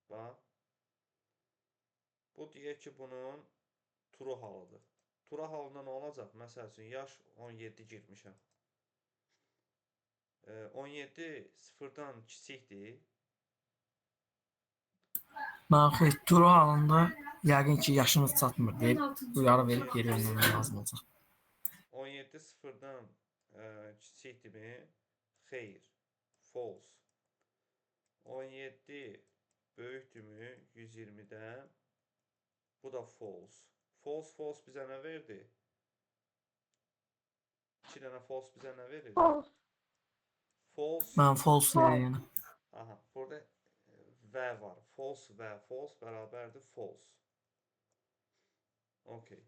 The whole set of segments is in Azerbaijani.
Bax. Bu deyək ki, bunun true halıdır. True halında nə olacaq? Məsəl üçün, yaş 17 girmişəm. 17 sıfırdan kiçikdir. Mən xeyr, true halında yəqin ki, yaşınız çatmır deyib uyarı verib geri dönmək lazım olacaq. 17 sıfırdan kiçikdirmi? Xeyr. False. 17 böyükdürmü 120-dən? Bu da false. False, false bizə nə verdi? 2 dənə false bizə nə verir? False. False. Mən false deyir yəni. Aha, burada və var. False və false bərabərdir false. Okay.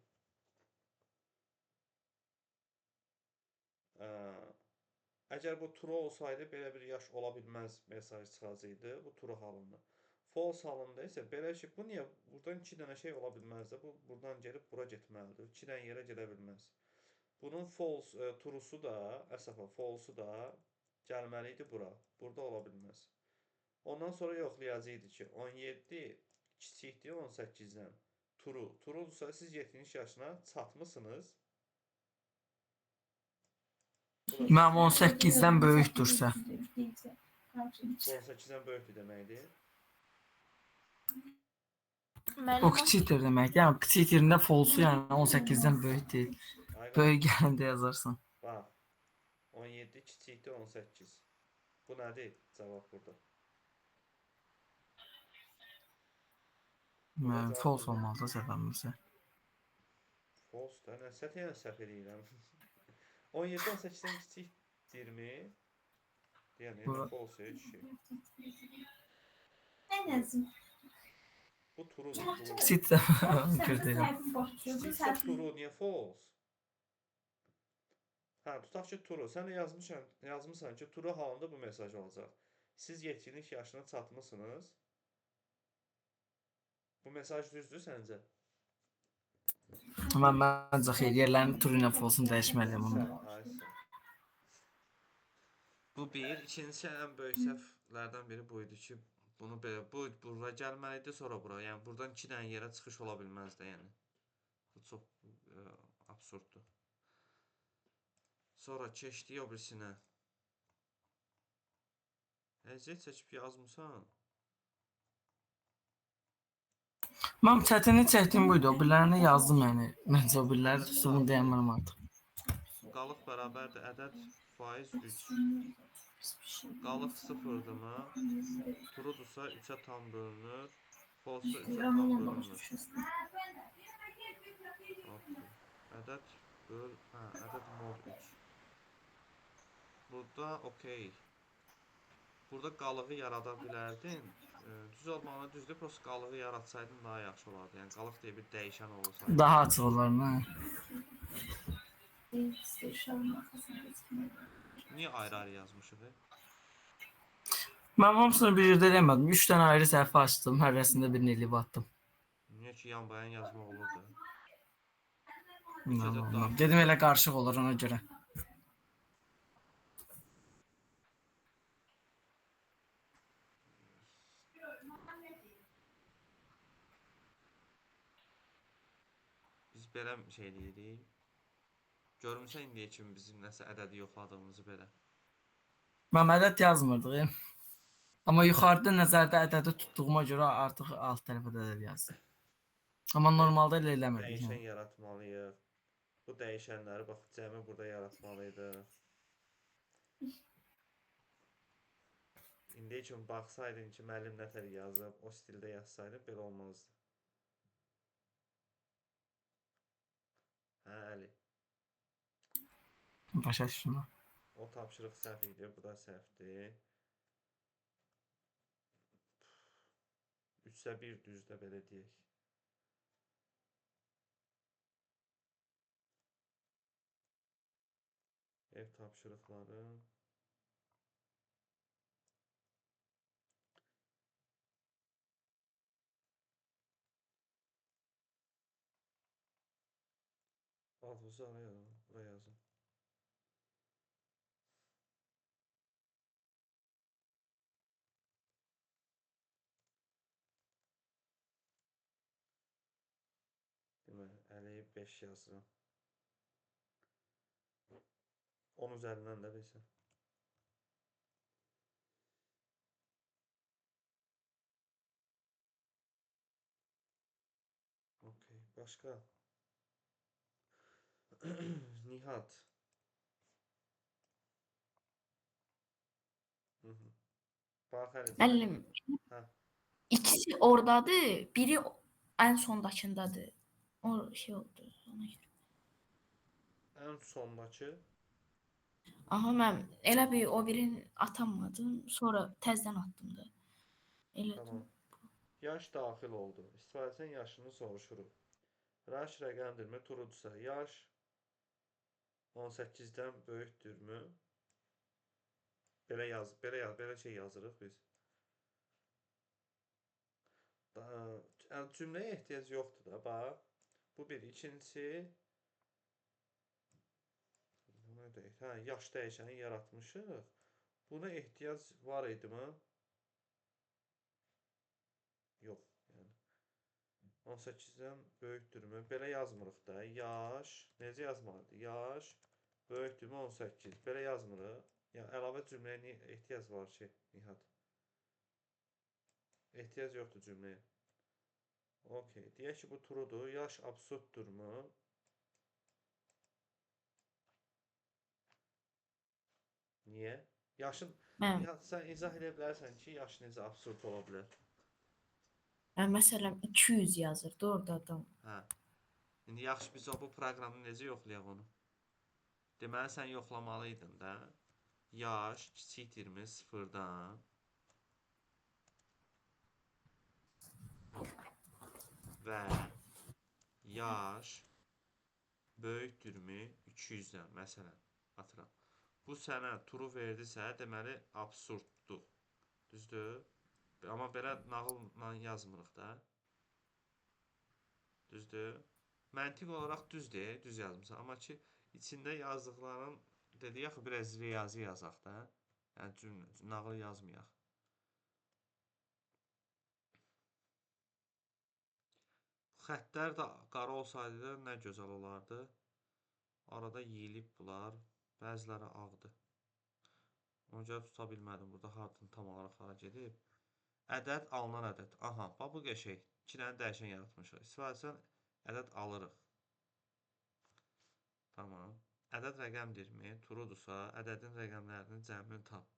Əgər bu true olsaydı, belə bir yaş ola bilməz mesaj çıxacaqdı bu true halında. False halında isə belə ki, bu niyə? Buradan 2 dənə şey ola bilməz də. Bu buradan gəlib bura getməlidir. 2 dənə yerə gedə bilməz. Bunun false true'su da, əsəfə false'u da gəlməli idi bura. Burada ola bilməz. Ondan sonra yoxlayacaqdı ki, 17 kiçikdir 18-dən. True. True-dursa siz yetkinlik yaşına çatmısınız. Mənim 18-dən böyükdürsə. 18-dən böyükdür deməkdir. O kiçikdir deməkdir. Yəni kiçikdirində false-u yəni 18-dən böyük deyil. Böyük gələndə yazarsan. Bax. 17 kiçikdir 18. Bu nədir? Cavab burada. Mən false olmalıdır səhv eləmirəmsə. False da nə? Səhv yəni səhv eləyirəm. 17 18-dən kiçikdirmi? Yəni false kişi. Nə yazım? Bu true-dur. Kiçik də deyirəm. Kiçiksə true, niyə false? Hə, tutaq ki, true. Sən də yazmısan ki, true halında bu mesaj olacaq. Siz yetkinlik yaşına çatmısınız. Bu mesaj düzdür səncə? Mən məncə xeyr, yerlərini true ilə false-unu dəyişməliyəm onda. Bu bir. İkincisi ən böyük səhvlərdən biri bu idi ki, bunu belə, bu bura gəlməli idi, sonra bura. Yəni buradan 2 dənə yerə çıxış ola bilməzdi, yəni. Bu çox absurddur. Sonra keçdik o birisinə. Əziyyət çəkib yazmısan. Mən çətini çəkdim buydu. O birilərini yazdım yəni. Məncə o biriləri bunu deyəmərəm artıq. Qalıq bərabərdir ədəd faiz 3. Qalıq 0-dırmı? True-dursa 3-ə tam bölünür. False-da 3-ə tam bölünür. Okay. Ədəd böl, hə, ədəd mod 3. Burada okey. Burada qalığı yarada bilərdin. Düz olmağına düzdür, prosta qalığı yaratsaydın daha yaxşı olardı. Yəni qalıq deyə bir dəyişən olsaydı. Daha açıq olar mı? Niyə ayrı-ayrı yazmışıq? Mən hamısını bir yerdə eləmədim. 3 dənə ayrı səhifə açdım. Hərəsində birini eləyib atdım. Niyə ki, yan-bayan yazmaq olurdu? Bilməm. Dedim elə qarışıq olur ona görə. Biz belə şey eləyirik. Görmüsən indiyə kimi bizim nəsə ədədi yoxladığımızı belə. Mən ədəd yazmırdıq. Amma yuxarıda nəzərdə ədədi tutduğuma görə artıq alt tərəfə də ədəd yazdım. Amma normalda elə eləmirdik. Dəyişən yaratmalıyıq. Bu dəyişənləri bax cəmi burada yaratmalıydıq. İndiyə kimi baxsaydın ki, müəllim nətər yazıb, o stildə yazsaydın belə olmazdı. Hə, Əli. Başa düşdüm. O tapşırıq səhv idi, bu da səhvdir. 3-ə 1 düzdə belə deyək. Ev tapşırıqları. Adınızı arayalım, buraya yazın. Deyib 5 yazıram. 10 üzərindən də bilsən. Okey, başqa. Nihat. Hı -hı. Bax, hələ. Müəllim, Hə. ikisi oradadır, biri ən sondakındadır. O şey oldu ona görə. Ən sondakı. Aha, mən elə bir o birini atamadım, sonra təzədən atdım da. Elə Tamam. Yaş daxil oldu. İstifadəçinin yaşını soruşuruq. Yaş rəqəmdirmi? True-dursa, yaş 18-dən böyükdürmü? Belə yaz, belə yaz, belə şey yazırıq biz. Yəni cümləyə ehtiyac yoxdur da, bax. Bu bir. İkincisi, bunu da, hə, yaş dəyişəni yaratmışıq. Buna ehtiyac var idimi? Yox, yəni 18-dən böyükdürmü? Belə yazmırıq da. Yaş, necə yazmalıdır? Yaş böyükdürmü 18? Belə yazmırıq. Yəni əlavə cümləyə niyə ehtiyac var ki, Nihat? Ehtiyac yoxdur cümləyə. Okey. Deyək ki, bu true-dur. Yaş absurddurmu? Niyə? Yaşın, Mən, Nihat, sən izah edə bilərsən ki, yaş necə absurd ola bilər? mən məsələn 200 yazırdı orada adam. Hə. İndi yaxşı biz o bu proqramda necə yoxlayaq onu? Deməli sən yoxlamalıydın da. Yaş kiçikdirmi sıfırdan və yaş böyükdürmü 200-dən məsələn atıram. Bu sənə true verdisə, deməli absurddur. Düzdür? Amma belə nağılla yazmırıq da. Düzdür? Məntiq olaraq düzdür, düz yazmısan. Amma ki, içində yazdıqların dedi axı biraz riyazi yazaq da. Yəni cümlə, nağıl yazmayaq. Xəttlər də qara olsaydı nə gözəl olardı. Arada yeyilib bunlar. Bəziləri ağdır. Ona görə tuta bilmədim. Burada hardan tam olaraq hara gedib. Ədəd alınan ədəd. Aha, bax bu qəşəng. 2 dənə dəyişən yaratmışıq. İstifadəçidən ədəd alırıq. Tamam. Ədəd rəqəmdirmi? True-dursa, ədədin rəqəmlərinin cəmini tap.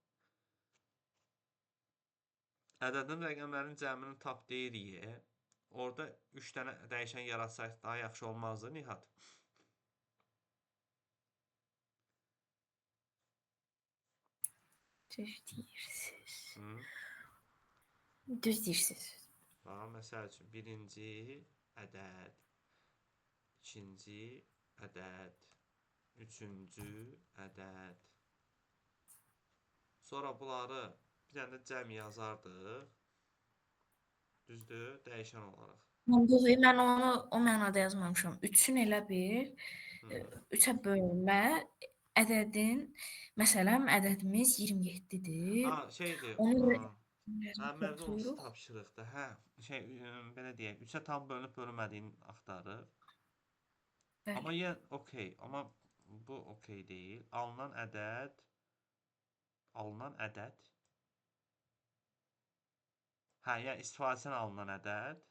Ədədin rəqəmlərinin cəmini tap deyirik. Orada 3 dənə dəyişən yaratsaq daha yaxşı olmazdı, Nihat? Düz deyirsiniz. Hı? Düz deyirsiniz. Bax, məsəl üçün, birinci ədəd, ikinci ədəd, üçüncü ədəd. Sonra bunları bir dənə də cəm yazardıq. Düzdür? Dəyişən olaraq. Yox, mən onu o mənada yazmamışam. 3-ün elə bir 3-ə bölmə ədədin, məsələn, ədədimiz 27-dir. Ha, şeydir. Onu Hə, mövzu onsuz tapşırıqdır. Hə, şey, belə deyək, 3-ə tam bölünüb bölünmədiyini axtarır. Bəli. Amma yenə okey, amma bu okey deyil. Alınan ədəd, alınan ədəd. Hə, yəni istifadəçidən alınan ədəd.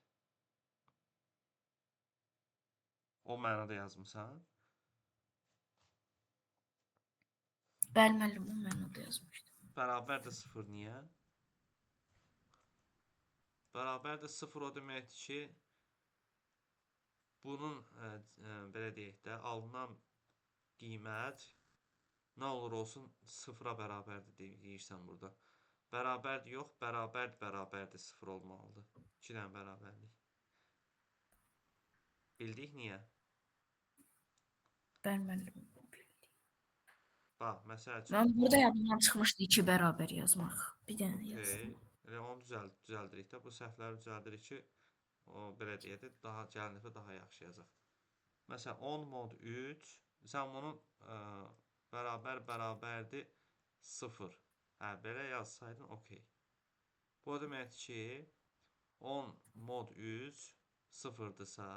O mənada yazmısan. Bəli, müəllim, o mənada yazmışdım. Bərabər də 0 niyə? Bərabər də 0 o deməkdir ki, bunun belə deyək də, alınan qiymət nə olur olsun 0-a bərabərdir deyirsən burada. Bərabərdir yox, bərabərdir, bərabərdir 0 olmalıdır. 2 dənə bərabərlik. Bildik niyə? Bəli, müəllim. Bax, məsəl üçün. Mən burada yadımdan çıxmışdı 2 bərabər yazmaq. Bir dənə Okey. yazdım. Elə onu düzəldirik də. Bu səhvləri düzəldirik ki, o belə deyək də, daha gələn dəfə daha yaxşı yazaq. Məsələn, 10 mod 3, sən bunu bərabər bərabərdir 0. Hə, belə yazsaydın, okey. Bu o deməkdir ki, 10 mod 3 0-dırsa,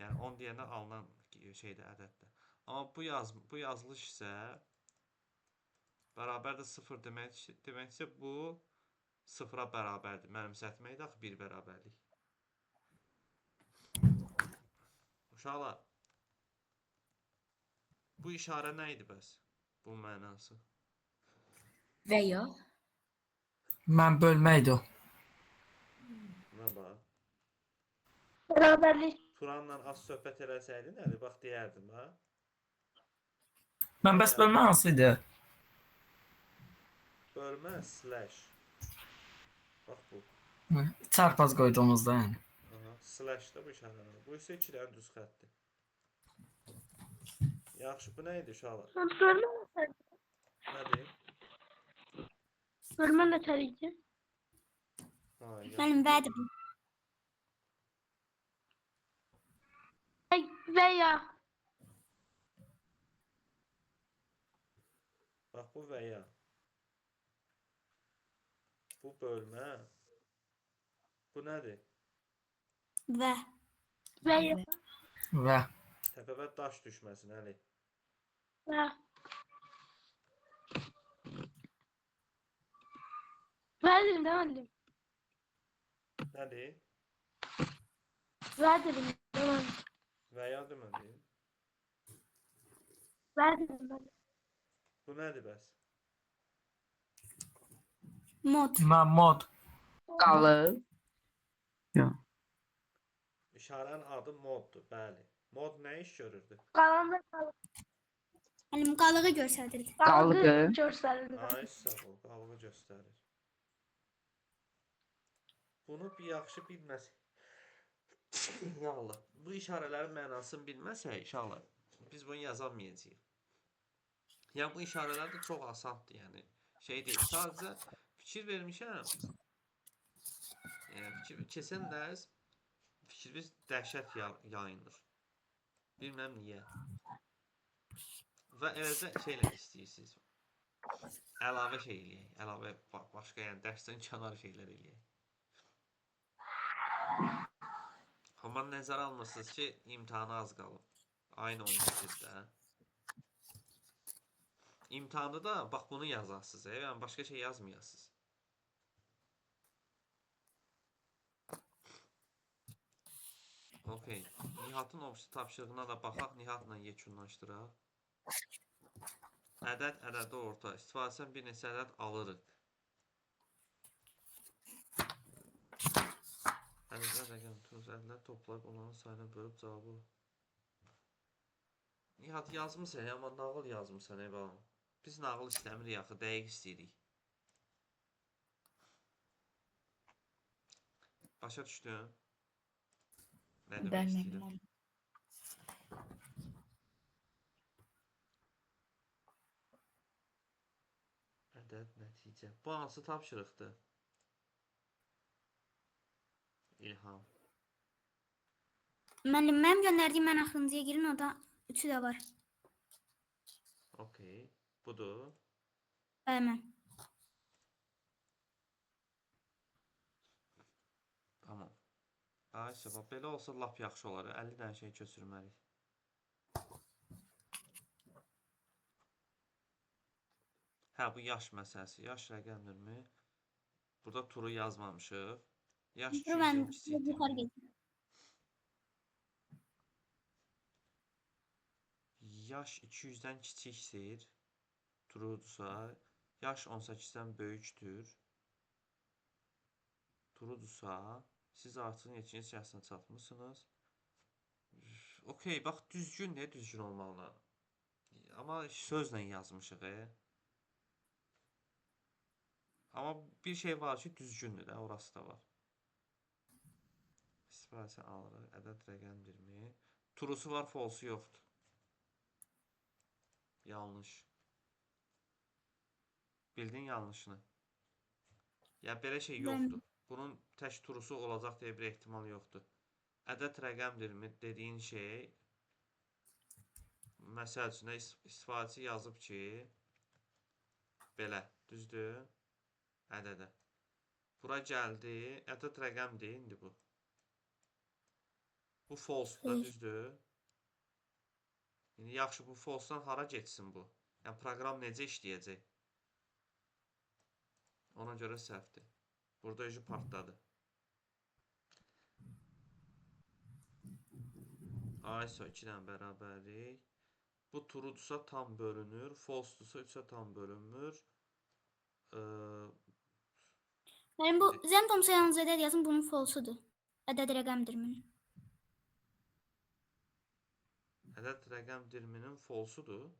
Yəni 10 deyəndə alınan şeydə ədəddir. Amma bu yazılış isə bərabərdir 0 deməksə bu 0-a bərabərdir. Mənimsətməkdir axı bir bərabərlik. Uşaqlar, bu işarə nə idi bəs? Bu mənası. Və ya Mən bölmə idi o. Buna bax. Bərabərlik. Turanla az söhbət eləsəydin, Əli, bax deyərdim ha. Mən bəs bölmə hansı idi? Bölmə slash. Bax bu. Çarpaz qoyduğumuzda yəni. Aha, slash da bu işarənin. Bu isə iki dənə düz xəttdir. Yaxşı, bu nə idi uşaqlar? Bölmə nətər? Nədir? Bölmə nətər idi? Ha, yaxşı. Müəllim vədir bu. Və ya Bax bu və ya. Bu bölmə. Bu nədir? Və. və ya Və Təpəvə daş düşməsin Əli. və. Və dedim də müəllim. Nədir? Və dedim də müəllim. Və ya demədi. Və dedim müəllim. Bu nədir bəs? Mod. Mən mod. Qalıb. İşarənin adı moddur, bəli. Mod nə iş görürdü? Qalan da qalıq. Müəllim qalığı göstərirdi. Qalığı Qalığı. göstərirdi. Ay sağ ol, qalığı göstərir. Bunu bir yaxşı bilməsək, ya Allah, bu işarələrin mənasını bilməsək, inşallah, biz bunu yazamayacağıq. Yəni bu işarələr də çox asandır, yəni şey deyil. Sadəcə fikir vermişəm. Yəni fikir keçən dərs fikrimiz dəhşət yayınır. Bilməm niyə. Və eləcə şeylə istəyirsiniz. Əlavə şey eləyək. Əlavə başqa, yəni dərsdən kənar şeylər eləyək. Amma nəzərə almırsınız ki, imtahana az qalıb. Ayın 12-də. İmtahanda da bax bunu yazasınız, yəni başqa şey yazmayasınız. Okey. Nihatın o birisi tapşırığına da baxaq, Nihatla yekunlaşdıraq. Ədəd ədədi orta. İstifadəsən bir neçə ədəd alırıq. Ədədlər rəqəm tuturuz. Ədədlər toplayıb onların sayına bölüb cavabı. Nihat yazmısan, amma nağıl yazmısan, ey balam. Biz nağıl istəmirik axı, dəqiq istəyirik. Başa düşdün? Nə demək Bəli, istəyirəm? müəllim. Ədəd nəticə. Bu hansı tapşırıqdır? İlham. Müəllim mənim göndərdiyim ən axırıncıya girin, orada üçü də var. Okey. Budur. Bəli müəllim. Tamam. Ayşə, bax, belə olsa lap yaxşı olar. 50 dənə şey köçürməliyik. Hə, bu yaş məsələsi. Yaş rəqəmdirmi? Burada turu yazmamışıq. Yaş Dur mən 200-dən kiçikdirmi? yuxarı gedirəm. Yaş 200-dən kiçikdir. True-dursa, yaş 18-dən böyükdür. True-dursa, siz artıq neçinci yaşına çatmısınız. Okey, bax düzgün, nə düzgün olmalıdır. Amma sözlə yazmışıq. Amma bir şey var ki, düzgündür də, orası da var. İstifadəsi alırıq. Ədəd rəqəmdirmi? True'su var, false'u yoxdur. Yanlış. Bildin yanlışını. Ya belə şey yoxdur. Bunun tək true'su olacaq deyə bir ehtimal yoxdur. Ədəd rəqəmdirmi dediyin şey məsəl üçün istifadəçi yazıb ki, belə, düzdür? Ədədə. Bura gəldi, ədəd rəqəmdir indi bu. Bu false-dur da, Xeyr. düzdür? İndi yaxşı, bu false-dan hara getsin bu? Yəni proqram necə işləyəcək? Ona görə səhvdir. Burada işi partladı. ISO 2 ilə bərabərlik. Bu true-dursa tam bölünür, false-dursa 3-ə tam bölünmür. Mənim bu zəmtomsa yalnız ədəd yazın, bunun false-udur. Ədəd rəqəmdir mənim. Ədəd rəqəm dirminin false-udur.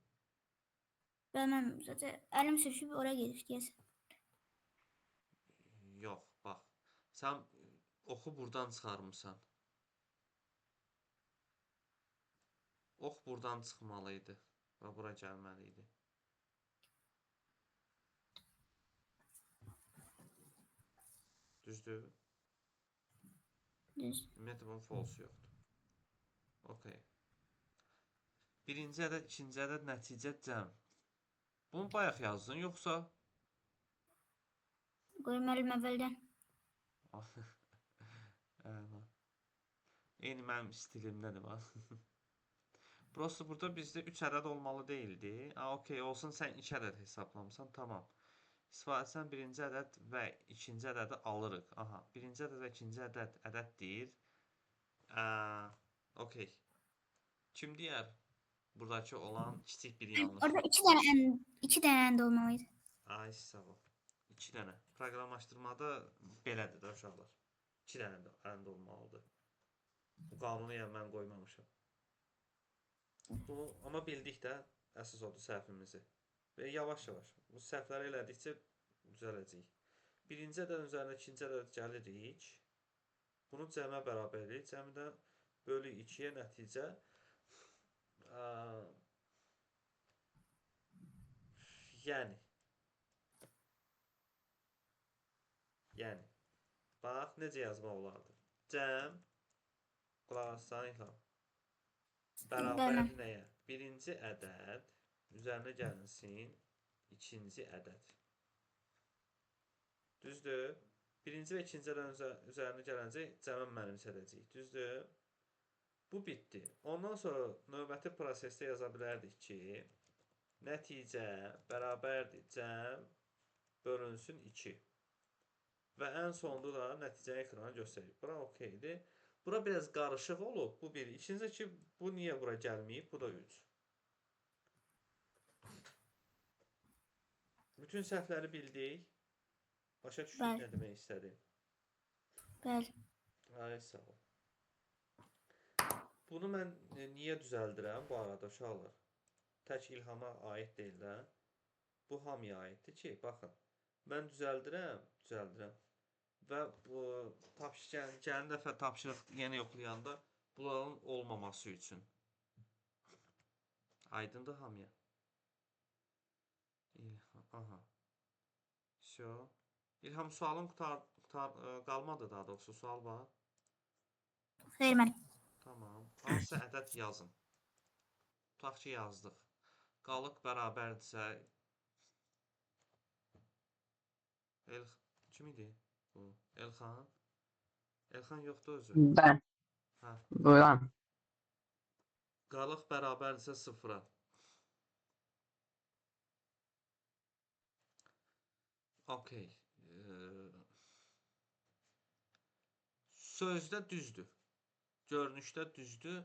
Və mən zaten əlim sürüşüb oraya gedir deyəsən. Yox, bax. Sən oxu burdan çıxarmısan. Ox burdan çıxmalı idi və bura gəlməli idi. Düzdür? Düz. Ümumiyyətlə bunun false yoxdur. Okay. Birinci ədəd, ikinci ədəd, nəticə cəm. Bunu bayaq yazdın yoxsa? Qoy müəllim əvvəldən. Əla. Eyni mənim stilimdədir bax. Prosta burada bizdə 3 ədəd olmalı deyildi. A, okey, olsun sən 2 ədəd hesablamısan, tamam. İstifadə etsən birinci ədəd və ikinci ədədi alırıq. Aha, birinci ədəd və ikinci ədəd ədəd deyir. Okey. Kim deyər? Buradakı olan kiçik bir yanlış. Orada iki dənə and, iki dənə and olmalı idi. Ay, sağ ol. 2 dənə. Proqramlaşdırmada belədir də uşaqlar. 2 dənə də ənd olmalıdır. Bu qanunu yəni mən qoymamışam. Bunu amma bildik də əsas odur səhvimizi. Və yavaş-yavaş bu səhvləri elədikcə düzələcəyik. Birinci ədədin üzərinə ikinci ədəd gəlirik. Bunu cəmə bərabər edirik. Cəmi də bölü 2-yə nəticə yəni bax necə yazmaq olardı? Cəm qulaq assan İlham. Bərabər Bəli. nəyə? Birinci ədəd üzərinə gəlinsin ikinci ədəd. Düzdür? Birinci və ikinci ədədin üzərinə gələcək, cəmə mənimsədəcəyik. Düzdür? Bu bitdi. Ondan sonra növbəti prosesdə yaza bilərdik ki, nəticə bərabərdir cəm bölünsün 2. Və ən sonda da nəticəni ekrana göstərir. Bura okeydir. Bura biraz qarışıq olub. Bu bir. İkincisi ki, bu niyə bura gəlməyib? Bu da 3. Bütün səhvləri bildik. Başa düşdük Bəli. nə demək istədim. Bəli. Ay, sağ ol. Bunu mən niyə düzəldirəm bu arada uşaqlar? Tək İlhama aid deyil də. Bu hamıya aiddir ki, baxın. Mən düzəldirəm, düzəldirəm. Və bu gələn dəfə tapşırıq yenə yoxlayanda bunların olmaması üçün. Aydındır hamıya. İlham, aha. Vso. İlham sualın qutar, qutar qalmadı daha doğrusu sual var. Xeyr müəllim. Tamam. Hansısa ədəd yazın. Tutaq ki, yazdıq. Qalıq bərabərdirsə El kim idi bu? Elxan? Elxan yoxdur özü. Ben. Hə. Buyurun. Qalıq bərabərdirsə sıfıra. Okey. Sözdə düzdür. Görünüşdə düzdür.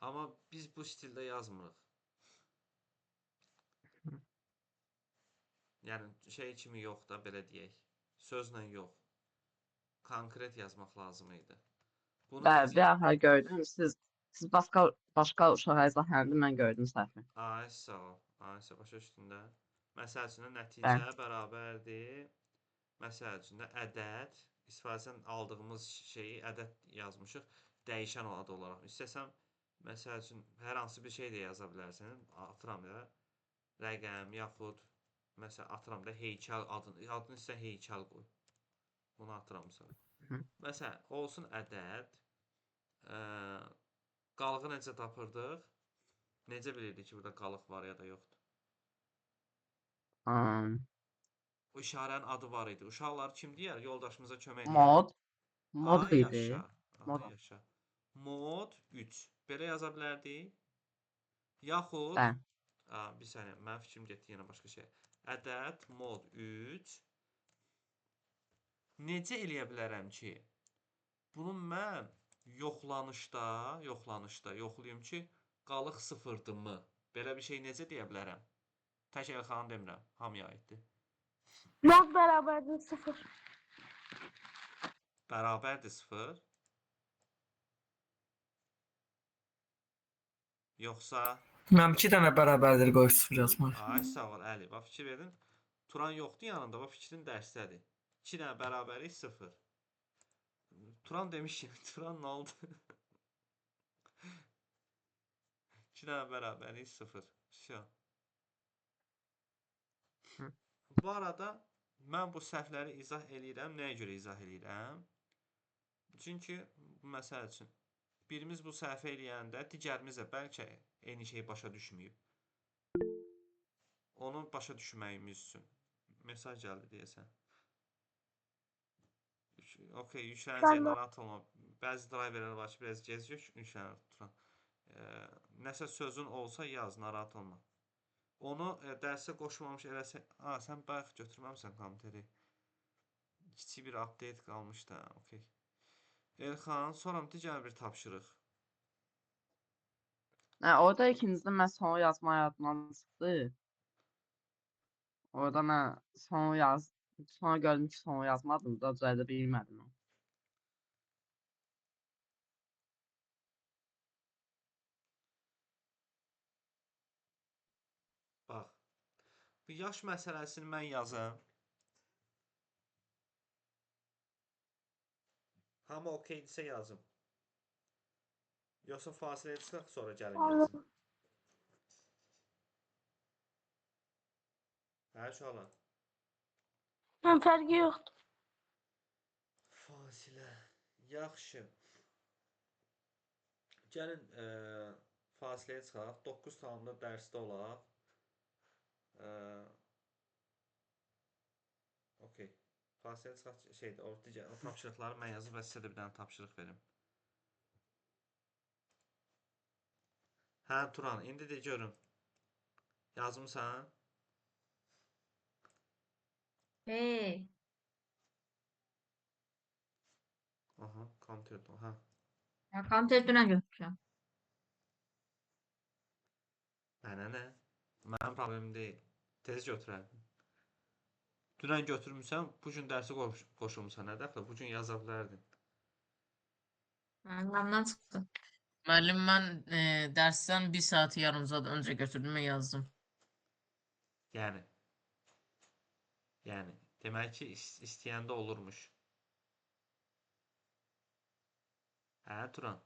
Amma biz bu stildə yazmırıq. Yəni şey kimi yox da belə deyək. Sözlə yox. Konkret yazmaq lazım idi. Bunu Bəli, necə? bir axar gördüm. Siz başqa uşağa izah elədi, mən gördüm səhvi. Ay sağ ol. Ay sağ ol. Başa düşdün də. Məsəl üçün də nəticə Bəli. bərabərdir. Məsəl üçün də ədəd, istifadədən aldığımız şeyi ədəd yazmışıq dəyişən ad olaraq. İstəsəm məsəl üçün hər hansı bir şey də yaza bilərsən. Atıram da rəqəm yaxud məsələn atıram da heykəl adını istəsən heykəl qoy. Bunu atıram sən. Hı. Məsələn, olsun ədəd. Qalığı necə tapırdıq? Necə bilirdik ki, burada qalıq var ya da yoxdur? O işarənin adı var idi. Uşaqlar kim deyər? Yoldaşımıza kömək edək. Mod. Mod Ay idi. yaşa. Mod. Ay yaşa. Mod 3. Belə yaza bilərdik. Yaxud Bəli. Bir saniyə, mənim fikrim getdi yenə başqa şeyə. Ədəd mod 3. Necə eləyə bilərəm ki, bunu mən yoxlanışda yoxlayım ki, qalıq sıfırdırmı? Belə bir şey necə deyə bilərəm? Tək Elxanı demirəm, hamıya aiddir. Mod bərabərdir 0. Bərabərdir 0. Yoxsa Mənim 2 dənə bərabərdir qoyub 0 yazmaq. Ay sağ ol Əli. Bax fikir verdin. Turan yoxdur yanında. Bax fikrin dərsdədir. 2 dənə bərabərlik 0. Turan demiş ki, Turan nə oldu? 2 dənə bərabərlik 0. Vəsə. Bu arada mən bu səhvləri izah eləyirəm. Nəyə görə izah eləyirəm? Çünki məsəl üçün birimiz bu səhvi eləyəndə digərimiz də bəlkə eyni şeyi başa düşməyib. Onu başa düşməyimiz üçün mesaj gəldi deyəsən. Okey, yüklənəcək, narahat olma. Bəzi driverlər var ki, biraz gec yüklənir Turan. Nəsə sözün olsa yaz, narahat olma. Onu dərsə qoşmamış eləsə, sən bayaq götürməmisən kompüteri. Kiçik bir update qalmış da, okey. Elxan, sonra digər bir tapşırıq. Hə, orada ikincidə mən sonu yazma yadımdan çıxdı. Orada mən sonu yaz, sonra gördüm ki, sonu yazmadım da düzəldə bilmədim. Bax. Bu yaş məsələsini mən yazım. Hamı okeydirsə yazım. Yoxsa fasiləyə çıxaq, sonra gəlin yazın. Hə, uşaqlar. Mən fərqi yoxdur. Fasilə. Yaxşı. Gəlin fasiləyə çıxaq. 9 tamamda dərsdə olaq. Okey. Fasiləyə çıxaq şeydə, o digər o tapşırıqları mən yazıb və sizə də bir dənə tapşırıq verim. Hə, Turan, indi de görüm. Yazmısan? Hey. Aha, kompüterdə. Hə. Ya kompüter dünən götürmüşəm. Mənə nə? Mənim problemim deyil. Tez götürərdim. Dünən götürmüsən, bu gün dərsə qoşulmusan. Nə dəxli? Bu gün yaza bilərdin. Məndən çıxdı. Müəllim, mən dərsdən 1 saat yarım saat öncə götürdüm və yazdım. Yəni, demək ki, istəyəndə olurmuş. Hə, Turan?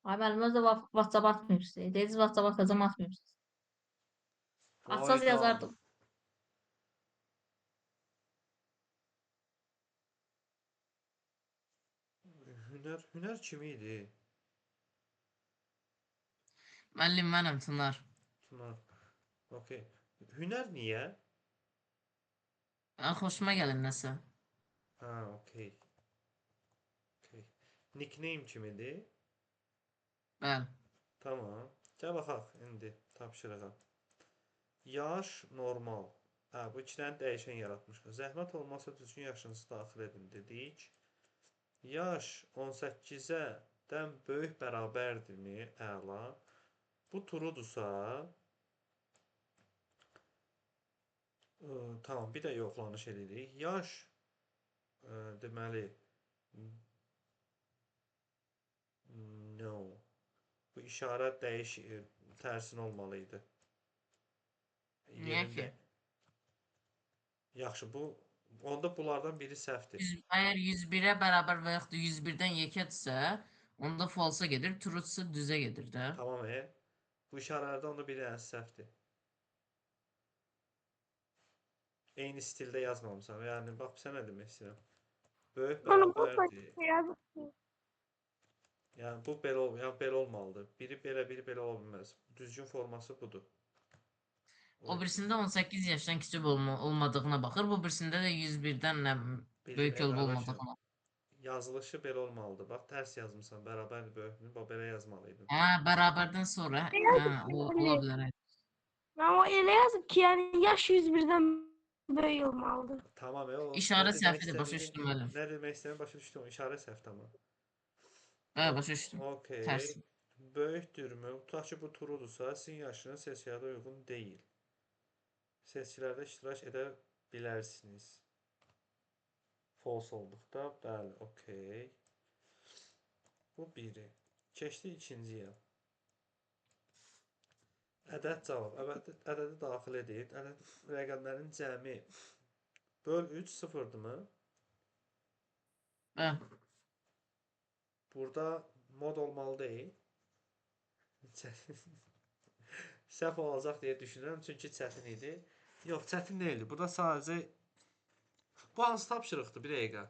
Ay müəllim, özü də WhatsApp atmayıbsınız. Dediniz WhatsApp atacağam, atmayıbsınız. Atsaz yazardım. Hünər kimi idi? Müəllim, mənəm Tunar. Tunar. Okey. Hünər niyə? Mən xoşuma gəlir nəsə. Ha, okey. Okey. Nickname kimidir? Bəli. Tamam. Gəl baxaq indi tapşırığa. Yaş normal. Hə, bu iki dənə dəyişən yaratmışıq. Zəhmət olmazsa düzgün yaşınızı daxil edin dedik. Yaş 18-dən böyük bərabərdirmi? Əla. Bu true-dursa, tamam, bir də yoxlanış eləyirik. Yaş deməli no. Bu işarə tərsinə olmalı idi. Niyə ki? Yaxşı, bu onda bunlardan biri səhvdir. Əgər 101-ə bərabər və yaxud da 101-dən yekədirsə, onda false-a gedir, true-sa düzə gedir də. Tamam, Bu işarələrdə onda bir dənəsi səhvdir. Eyni stildə yazmamısan. Yəni bax sən nə demək istəyirəm. Böyük bərabərdir. Yəni bu belə yəni belə olmalıdır. Biri belə, biri belə ola bilməz. Düzgün forması budur. O birisində 18 yaşdan kiçik olmadığına baxır, bu birisində də 101-dən nə böyük olub olmadığına. Yazılışı belə olmalıdır. Bax, tərs yazmısan. Bərabər böyükmü? Bax, belə yazmalıydın. Hə, bərabərdən sonra hə, ola bilər. Mən o elə yazıb ki, yəni yaş 101-dən böyük olmalıdır. Tamam, o. İşarə nə demək səhvidir, başa istədiyini- düşdüm müəllim. Nə demək istədiyini başa düşdüm. İşarə səhv tamam. Bəli, başa düşdüm. Okey. Tərs. Böyükdürmü? Tutaq ki, bu true-dursa, sizin yaşınız seçkilərdə uyğun deyil. Seçkilərdə iştirak edə bilərsiniz. False olduqda, bəli, okey. Bu biri. Keçdik ikinciyə. Ədəd cavab. Ədədi daxil edin. Ədəd rəqəmlərin cəmi böl 3 sıfırdırmı? Bəli. Burada mod olmalı deyil. Səhv olacaq deyə düşünürəm, çünki çətin idi. Yox, çətin deyildi. Burada sadəcə bu hansı tapşırıqdır? Bir dəqiqə.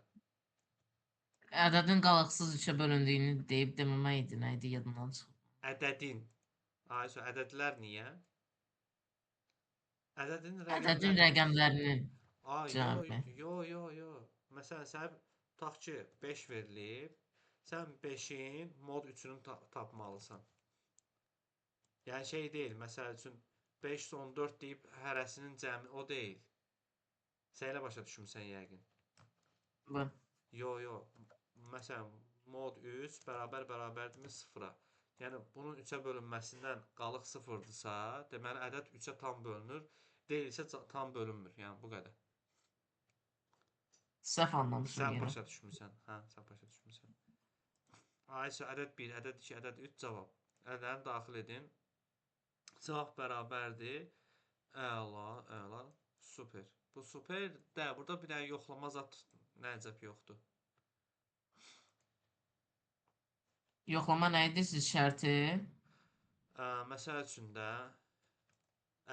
Ədədin qalıqsız 3-ə bölündüyünü deyib deməmək idi, nə idi yadımdan çıxıb. Ədədin. Aysu, ədədlər niyə? Ədədin Ədədin rəqəmləri. rəqəmlərinin Ay, yo, cəmi. yo, yo, yo. Məsələn, sən tutaq ki, 5 verilib. Sən 5-in mod 3-ünü tapmalısan. Yəni şey deyil, məsəl üçün 514 deyib hərəsinin cəmi o deyil. Sən elə başa düşmüsən yəqin. Bəli. Yo, yo. Məsələn, mod 3 bərabər bərabərdirmi 0-a. Yəni bunun 3-ə bölünməsindən qalıq 0-dırsa, deməli ədəd 3-ə tam bölünür, deyilsə tam bölünmür. Yəni bu qədər. Səhv anlamışım Sən yenə. başa düşmüsən. Hə, sən başa düşmüsən. Ayşə, ədəd 1, ədəd 2, ədəd 3 cavab. Ədədini daxil edin. Cavab bərabərdir. Əla, əla. Super. Bu super də burada bir dənə yoxlama zat nə əcəb yoxdur. Yoxlama nə idi siz şərti? Məsəl üçün də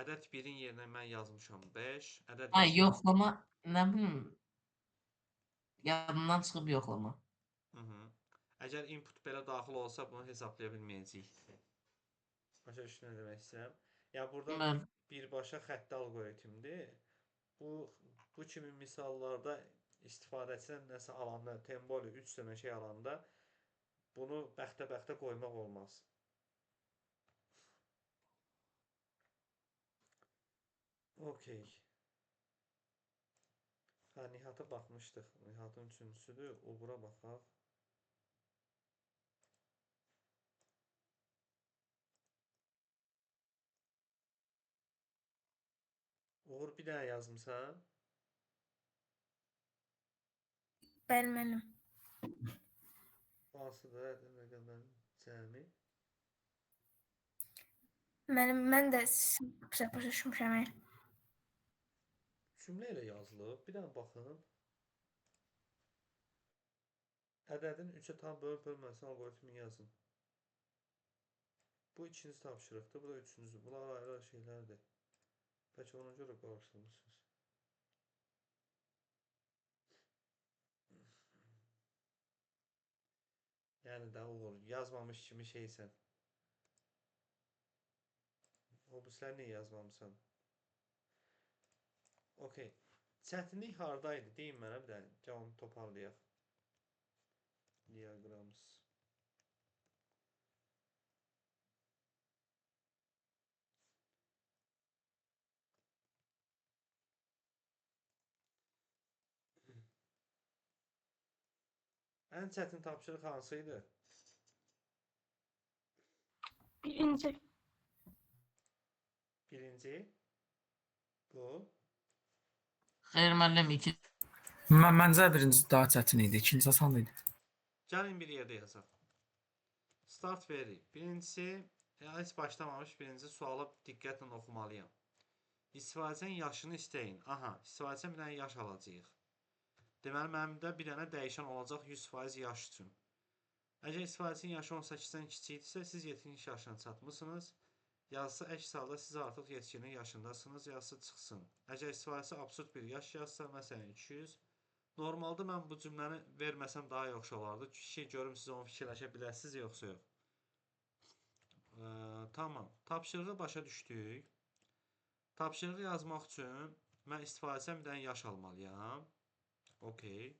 ədəd 1-in yerinə mən yazmışam 5, ədəd Ay, 2-nin yoxlama nə bilim yadımdan çıxıb yoxlama. Əgər input belə daxil olsa bunu hesablaya bilməyəcəyik. Başa düşdün nə demək istəyirəm? Yəni burada Bəli. birbaşa xətti alqoritmdir. Bu kimi misallarda istifadəçidən nəsə alanda, temboli 3 dənə şey alanda bunu bəxtə-bəxtə qoymaq olmaz. Okey. Hə, Nihat'a baxmışdıq. Nihatın üçüncüsüdür. Uğura baxaq. Uğur bir dənə yazmısan. Bəli müəllim. Hansıdır ədəd rəqəmlərin cəmi? Müəllim, mən də səhv başa düşmüşəm. Cümlə ilə yazılıb. Bir dənə baxın. Ədədin 3-ə tam bölünüb bölünməməsini alqoritmini yazın. Bu ikinci tapşırıqdır, bu da üçüncüsü. Bunlar ayrı-ayrı şeylərdir. Bəlkə ona görə qarışdırmısınız. Yəni də Uğur, yazmamış kimi şeysən. O birisləri niyə yazmamısan? Okey. Çətinlik hardaydı? Deyin mənə bir dənə. Gəl onu toparlayaq. Diagrams. Ən çətin tapşırıq hansı idi? Birinci. Birinci. Bu. Xeyr müəllim, 2 Məncə birinci daha çətin idi, ikinci asan idi. Gəlin bir yerdə yazaq. Start veririk. Birincisi, yəni heç başlamamış birinci sualı diqqətlə oxumalıyam. İstifadəçinin yaşını istəyin. Aha, istifadəçidən bir dənə yaş alacağıq. Deməli, mənim də bir dənə dəyişən olacaq 100% yaş üçün. Əgər istifadəçinin yaşı 18-dən kiçikdirsə, siz yetkin yaşına çatmısınız. Yazısı əks halda siz artıq yetkinlik yaşındasınız, yazısı çıxsın. Əgər istifadəçi absurd bir yaş yazsa, məsələn 200. Normalda mən bu cümləni verməsəm daha yaxşı olardı. Ki, görüm siz onu fikirləşə biləsiniz yoxsa yox. Tamam. Tapşırığı başa düşdük. Tapşırığı yazmaq üçün mən istifadəçidən bir dənə yaş almalıyam. Okey.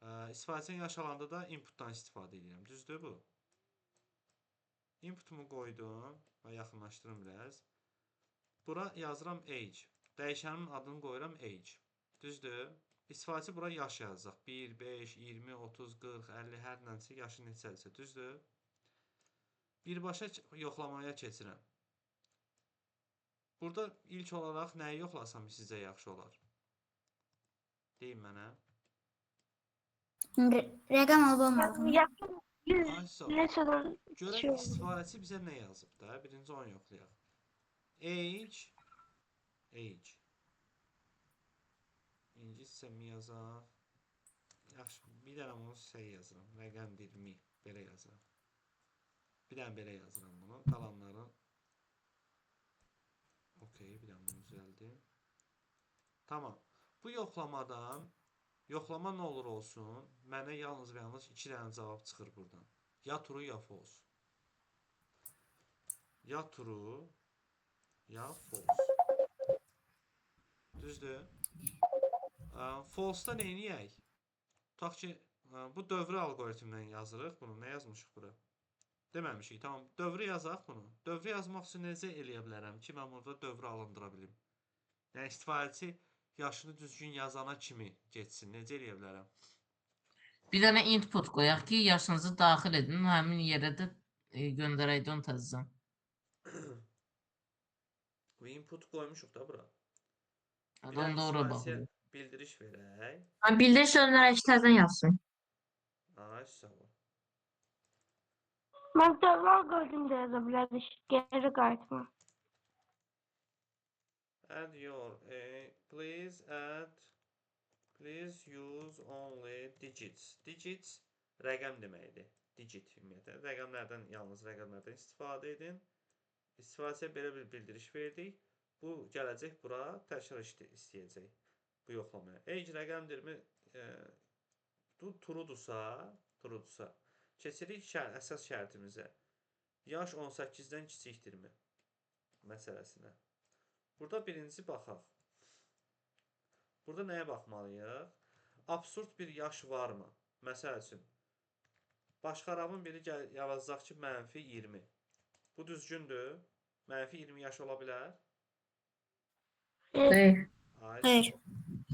İstifadəçinin yaş alanda da inputdan istifadə edirəm. Düzdür bu? Inputumu qoydum və yaxınlaşdırım biraz. Bura yazıram age. Dəyişənimin adını qoyuram age. Düzdür? İstifadəçi bura yaş yazacaq. 1, 5, 20, 30, 40, 50, hər nəsə yaşı neçədirsə. Düzdür? Birbaşa yoxlamaya keçirəm. Burada ilk olaraq nəyi yoxlasam sizcə yaxşı olar? Deyin mənə. Rəqəm olub olmadığını. Yaşın 100 Ay, sağ ol. neçədən Görək kiçik olur. istifadəçi bizə nə yazıb da. Birinci onu yoxlayaq. Age. Age. İngiliscə mi yazaq? Yaxşı, bir dənə bunu şey yazıram. Rəqəmdirmi? Belə yazıram. Bir dənə belə yazıram bunu. Qalanları okey, bir dənə bunu düzəldim. Tamam. Bu yoxlamadan yoxlama nə olur olsun, mənə yalnız və yalnız 2 dənə cavab çıxır buradan. Ya true, ya false. Ya true, ya false. Düzdür? False-da nə eləyək? Tutaq ki, bu dövrü alqoritmdən yazırıq bunu. Nə yazmışıq bura? Deməmişik. Tamam, dövrü yazaq bunu. Dövrü yazmaq üçün necə eləyə bilərəm ki, mən burada dövrü alındıra bilim? Yəni istifadəçi yaşını düzgün yazana kimi getsin. Necə eləyə bilərəm? Bir dənə input qoyaq ki, yaşınızı daxil edin, həmin yerə də göndərək də onu təzədən. Bu input qoymuşuq da bura. Bir Adam dənə da ora istifadəçiyə bağlı. bildiriş verək. Ha, bildiriş göndərək ki, təzədən yazsın. Ay, sağ ol. Mən dövrü alqoritm də yaza bilərik. Geri qayıtma. Add your please add, please use only digits. Digits rəqəm deməkdir. Digit ümumiyyətlə. Rəqəmlərdən, yalnız rəqəmlərdən istifadə edin. İstifadəçiyə belə bir bildiriş verdik. Bu gələcək bura təkrar istəyəcək bu yoxlamaya. Age rəqəmdirmi? Bu truedursa, truedursa. Keçirik əsas şərtimizə. Yaş 18-dən kiçikdirmi? Məsələsinə. Burada birinci baxaq. Burada nəyə baxmalıyıq? Absurd bir yaş varmı? Məsəl üçün, başqaravın biri yazacaq ki, mənfi 20. Bu düzgündür? Mənfi 20 yaş ola bilər? Xeyr. Ay, Xeyr.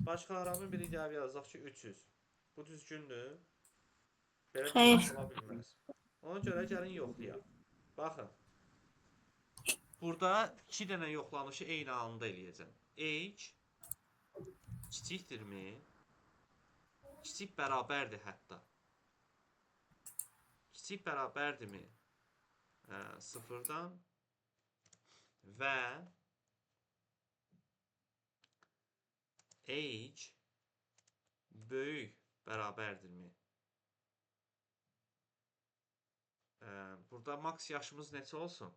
Başqaravın biri gəlib yazacaq ki, 300. Bu düzgündür? Belə bir Xeyr. yaş ola bilməz. Ona görə gəlin yoxlayaq. Baxın. Burada 2 dənə yoxlanışı eyni anda eləyəcəm. Age kiçikdirmi? Kiçik bərabərdir hətta. Kiçik bərabərdirmi? Sıfırdan və age böyük bərabərdirmi? Burada max yaşımız neçə olsun?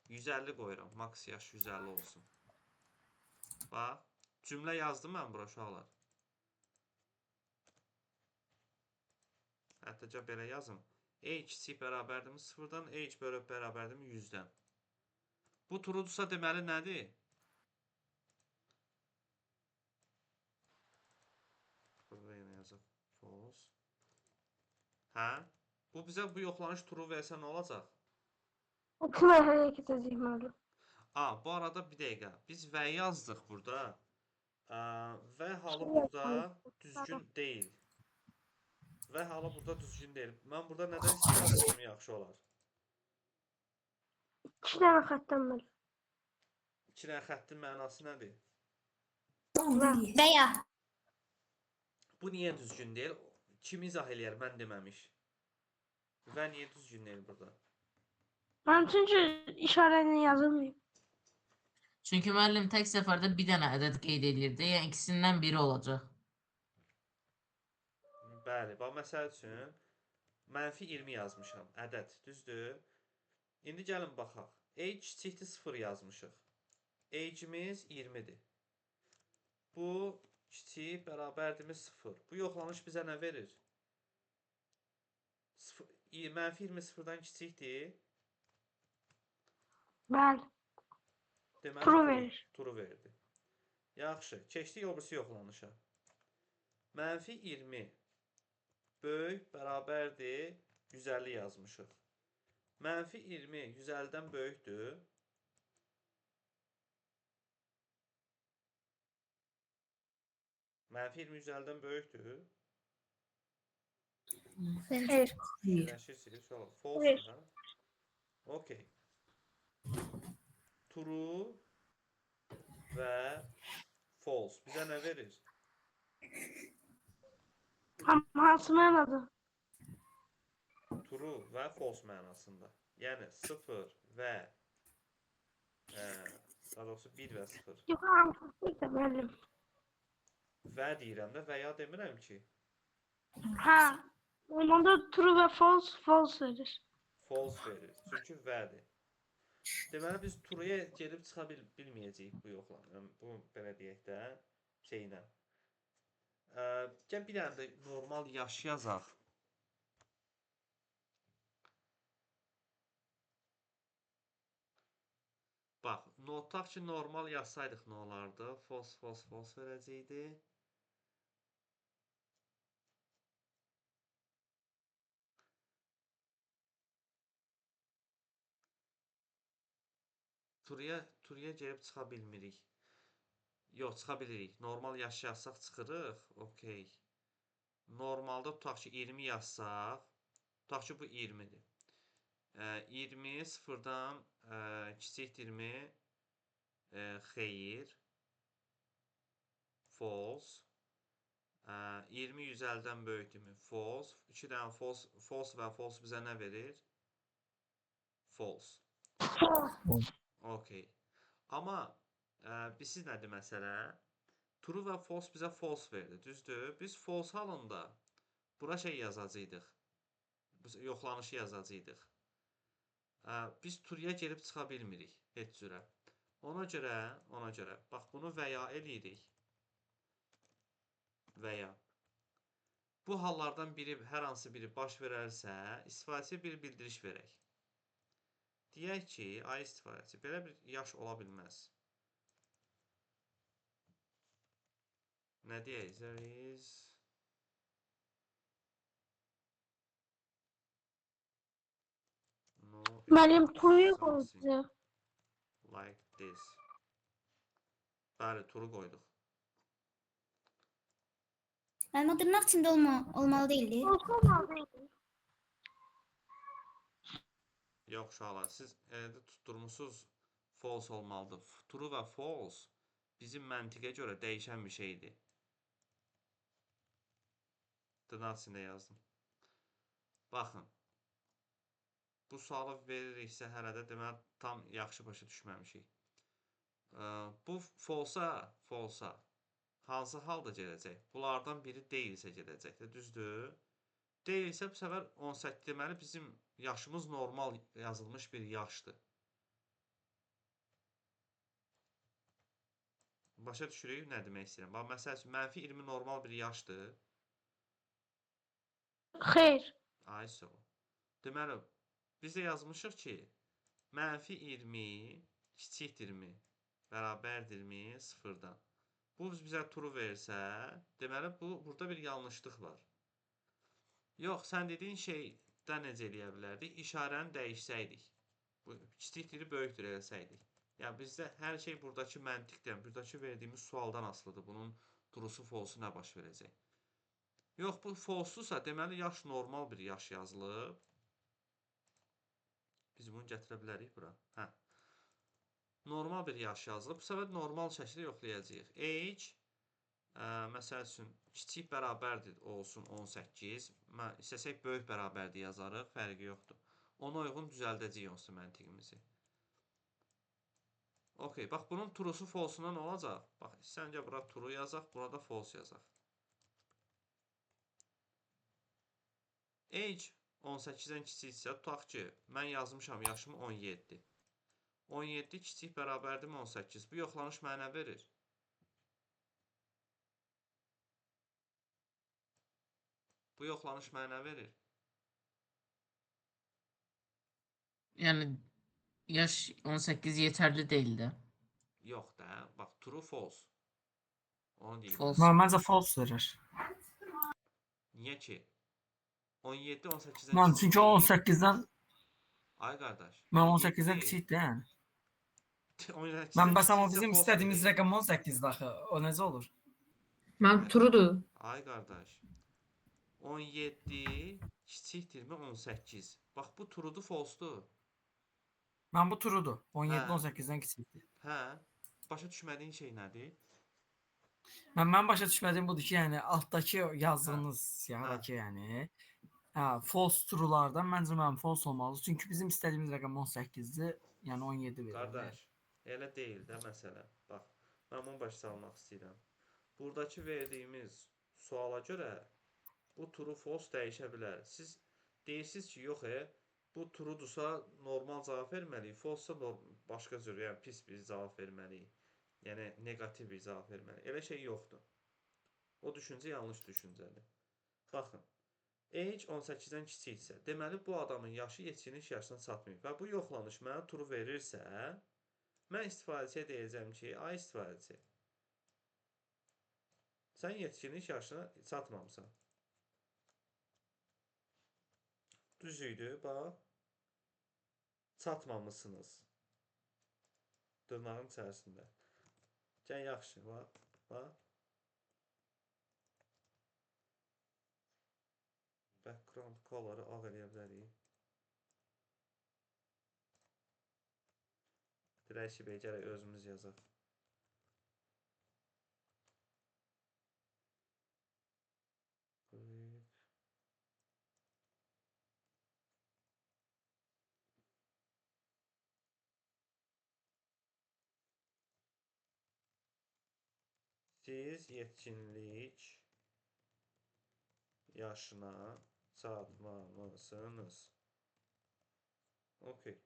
150 qoyuram. Max yaş 150 olsun. Bax, cümlə yazdım mən bura uşaqlar. Hətta belə yazım. Age kiçik bərabərdirmi sıfırdan, age bölüb bərabərdirmi 100-dən. Bu truedursa deməli nədir? Burada yenə yazaq. False. Hə? Bu bizə bu yoxlanış true versə nə olacaq? İki mərhələyə keçəcək müəllim. A, bu arada bir dəqiqə. Biz və yazdıq burada. Və halı burada düzgün deyil. Və halı burada düzgün deyil. Mən burada nədən istifadə etsəm yaxşı olar? İki dənə xəttdən müəllim. İki dənə xəttin mənası nədir? Və ya. Bu niyə düzgün deyil? Kim izah eləyər? Mən deməmiş. Və niyə düzgün deyil burada? Mən çünki işarə ilə yazılmayıb. Çünki müəllim tək səfərdə bir dənə ədəd qeyd eləyirdi. Yəni ikisindən biri olacaq. Bəli, bax məsəl üçün mənfi 20 yazmışam. Ədəd, düzdür? İndi gəlin baxaq. Age kiçikdir 0 yazmışıq. Age-imiz 20-dir. Bu kiçik bərabərdirmi 0. Bu yoxlanış bizə nə verir? Mənfi 20 sıfırdan kiçikdir. Bəli. Deməli, True verir. True verdi. Yaxşı, keçdik o birisi yoxlanışa. Mənfi 20 böyük bərabərdir 150 yazmışıq. Mənfi 20 150-dən böyükdür. Mənfi 20 150-dən böyükdür. Xeyr. Fikirləşirsiniz, uşaqlar. False, hə? Okey. True və false. Bizə nə verir? Amma hansı mənada? True və false mənasında. Yəni 0 və daha doğrusu 1 və 0. Yox, hansı da müəllim. Və deyirəm də və ya demirəm ki. Hə. Onda true və false, false verir. False verir. Çünki vədir. Deməli biz true-ya gedib çıxa bilməyəcəyik bu yoxla. Yəni, bu belə deyək də şeylə. Gəl bir dənə də normal yaş yazaq. Bax, tutaq ki, normal yazsaydıq nə olardı? False, false, false verəcəkdi. True-ya gəlib çıxa bilmirik. Yox, çıxa bilirik. Normal yaş yazsaq çıxırıq. Okey. Normalda tutaq ki, 20 yazsaq, tutaq ki, bu 20-dir. 20 sıfırdan kiçikdirmi? Xeyr. False. 20 150-dən böyükdürmü? False. 2 dənə false, false və false bizə nə verir? False. False. Okey. Amma bilirsiniz nədir məsələ? True və false bizə false verdi, düzdür? Biz false halında bura şey yazacaqdıq. Biz yoxlanışı yazacaqdıq. Biz true-ya gedib çıxa bilmirik heç cürə. Ona görə, bax bunu və ya eləyirik. Və ya. Bu hallardan biri, hər hansı biri baş verərsə, istifadəçiyə bir bildiriş verək. Deyək ki, ay istifadəçi, belə bir yaş ola bilməz. Nə deyək? There is no Müəllim true something qoydu. like this. Bəli, true qoyduq. Müəllim, o dırnaq içində olmalı deyildi. False olmalı. Yox, uşaqlar, siz elə də tutturmusunuz false olmalıdır. True və false bizim məntiqə görə dəyişən bir şeydir. Dırnaq içində yazdım. Baxın. Bu sualı veririksə hələ də deməli tam yaxşı başa düşməmişik. Bu false-a hansı halda gedəcək? Bunlardan biri deyilsə gedəcək də, düzdür? Deyilsə bu səfər 18 deməli bizim yaşımız normal yazılmış bir yaşdır. Başa düşürük nə demək istəyirəm? Bax, məsəl üçün, mənfi 20 normal bir yaşdır. Xeyr. Ay, sağ ol. Deməli, biz də yazmışıq ki, mənfi 20 kiçikdirmi, bərabərdirmi sıfırdan. Bu bizə true versə, deməli, burada bir yanlışlıq var. Yox, sən dediyin şeydə necə eləyə bilərdik? İşarəni dəyişsəydik. Bu kiçikdir, böyükdür eləsəydik. Yəni bizdə hər şey buradakı məntiqdən, buradakı verdiyimiz sualdan asılıdır. Bunun true'su, false'u nə baş verəcək? Yox, bu false-dursa, deməli yaş normal bir yaş yazılıb. Biz bunu gətirə bilərik bura. Hə. Normal bir yaş yazılıb. Bu səfər normal şəkildə yoxlayacağıq. Age, məsəl üçün, kiçik bərabərdir olsun 18. İstəsək böyük bərabərdir yazarıq, fərqi yoxdur. Ona uyğun düzəldəcəyik onsuz məntiqimizi. Okey, bax bunun true'su false'una nə olacaq? Bax, səncə bura true yazaq, burada false yazaq. Age 18-dən kiçiksə, tutaq ki, mən yazmışam yaşım 17. 17 kiçik bərabərdirmi 18? Bu yoxlanış mənə nə verir? Bu yoxlanış mənə nə verir? Yəni yaş 18 yetərli deyildi. Yox da, bax true false. Onu deyim. False. Mən məncə false verir. Niyə ki? 17 18-dən Mən kiçik çünki o deyil. 18-dən Ay qardaş. mən 18-dən kiçikdir, yəni. 18-dən Mən bəs amma kiçiksə bizim false istədiyimiz verir. rəqəm 18-dir axı. O necə olur? Mən truedur. Ay qardaş. 17 kiçikdirmi 18? Bax bu truedur, false'dur. Mən bu truedur. 17 Hə. 18-dən kiçikdir. Hə. Başa düşmədiyin şey nədir? Mən başa düşmədiyim budur ki, yəni altdakı yazdığınız siyahıdakı, yəni hə, false true'lardan məncə mənim false olmalıdır. Çünki bizim istədiyimiz rəqəm 18-dir, yəni 17 verir. Qardaş, elə deyil də məsələ. Bax, mən bunu başa salmaq istəyirəm. Buradakı verdiyimiz suala görə bu true false dəyişə bilər. Siz deyirsiniz ki, yox, bu truedursa normal cavab verməliyik, false-sa başqa cür, yəni pis bir cavab verməliyik. Yəni neqativ bir cavab verməliyik. Elə şey yoxdur. O düşüncə yanlış düşüncədir. Baxın, age 18-dən kiçikdirsə, deməli bu adamın yaşı yetkinlik yaşına çatmayıb və bu yoxlanış mənə true verirsə, mən istifadəçiyə deyəcəm ki, ay istifadəçi, sən yetkinlik yaşına çatmamısan. Düz idi, bax. Çatmamışsınız. Dırnağın içərisində. Gəl yaxşı, bax, bax. Background color'ı ağ eləyə bilərik. Dirək ki, gərək özümüz yazaq. Click. Siz yetkinlik yaşına çatmalısınız. Okey.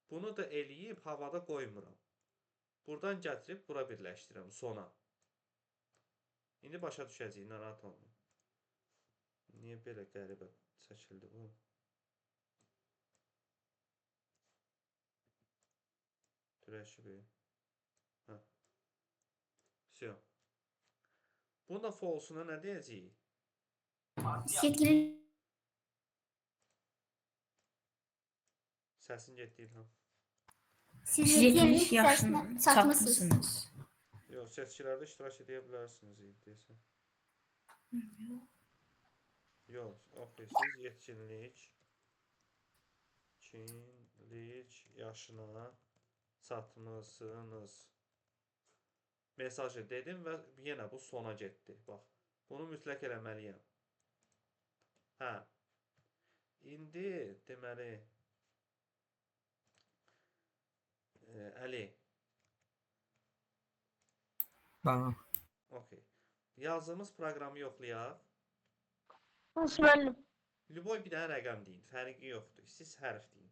Bunu da eləyib havada qoymuram. Buradan gətirib bura birləşdirirəm sona. İndi başa düşəcəyik, narahat olmayın. Niyə belə qəribə çəkildi bu? Türəşi bir. Hə. Vsyo. Bunun da false-una nə deyəcəyik? Yetkinlik Səsin getdi İlham. Siz Siz yetkinlik yetkinlik yaşına yaşına çatmısınız. çatmısınız. Yox, seçkilərdə iştirak edə bilərsiniz deyəsən. Yox, okey, siz yetkinlik yaşına çatmısınız. Mesajı dedim və yenə bu sona getdi. Bax, bunu mütləq eləməliyəm. Hə. İndi deməli Əli, Bəli. okey. Yazdığımız proqramı yoxlayaq. Hansı müəllim? Lüboy bir dənə rəqəm deyin, fərqi yoxdur. Siz hərf deyin.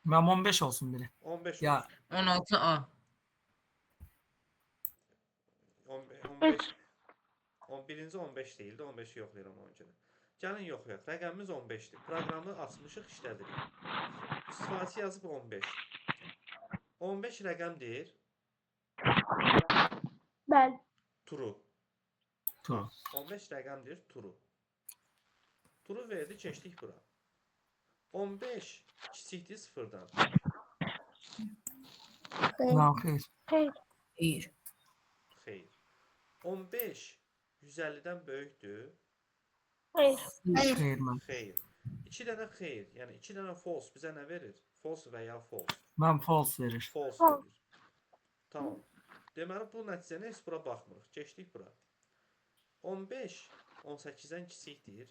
Mənim 15 olsun biri. 15 Ya olsun. 16A. 15 11-ci 15 deyildi. 15-i yoxlayıram ona görə. Gəlin yoxlayaq. Rəqəmimiz 15-dir. Proqramı açmışıq, işlədirik. İstifadəçi yazıb 15. 15 rəqəmdir. Bəli. True. True. 15 rəqəmdir. True. True verdi, keçdik bura. 15 kiçikdir sıfırdan. Nə xeyr. Xeyr. Xeyr. Xeyr. 15 150-dən böyükdür. Xeyr. Xeyr. Xeyr mən. Xeyr. 2 dənə xeyr, yəni 2 dənə false bizə nə verir? False və ya false. Mən false verir. False False. verir. Tamam. Deməli bu nəticəni heç bura baxmırıq. Keçdik bura. 15 18-dən kiçikdir.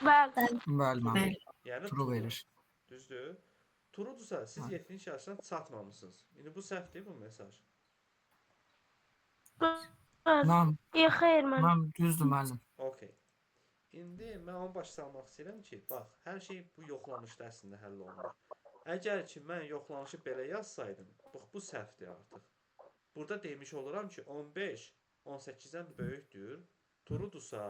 Bəli. Bəli mən. Bəli. Yəni True verir. Düzdür? Truedursa siz Hə. yetkinlik yaşına çatmamısınız. İndi bu səhvdir bu mesaj. Bəli. Mən, Xeyr müəllim. mən düzdür müəllim. Okey. İndi mən onu başa salmaq istəyirəm ki, bax, hər şey bu yoxlanışda əslində həll olunur. Əgər ki mən yoxlanışı belə yazsaydım, bax bu səhvdir artıq. Burada demiş oluram ki, 15 18-dən böyükdür. Truedursa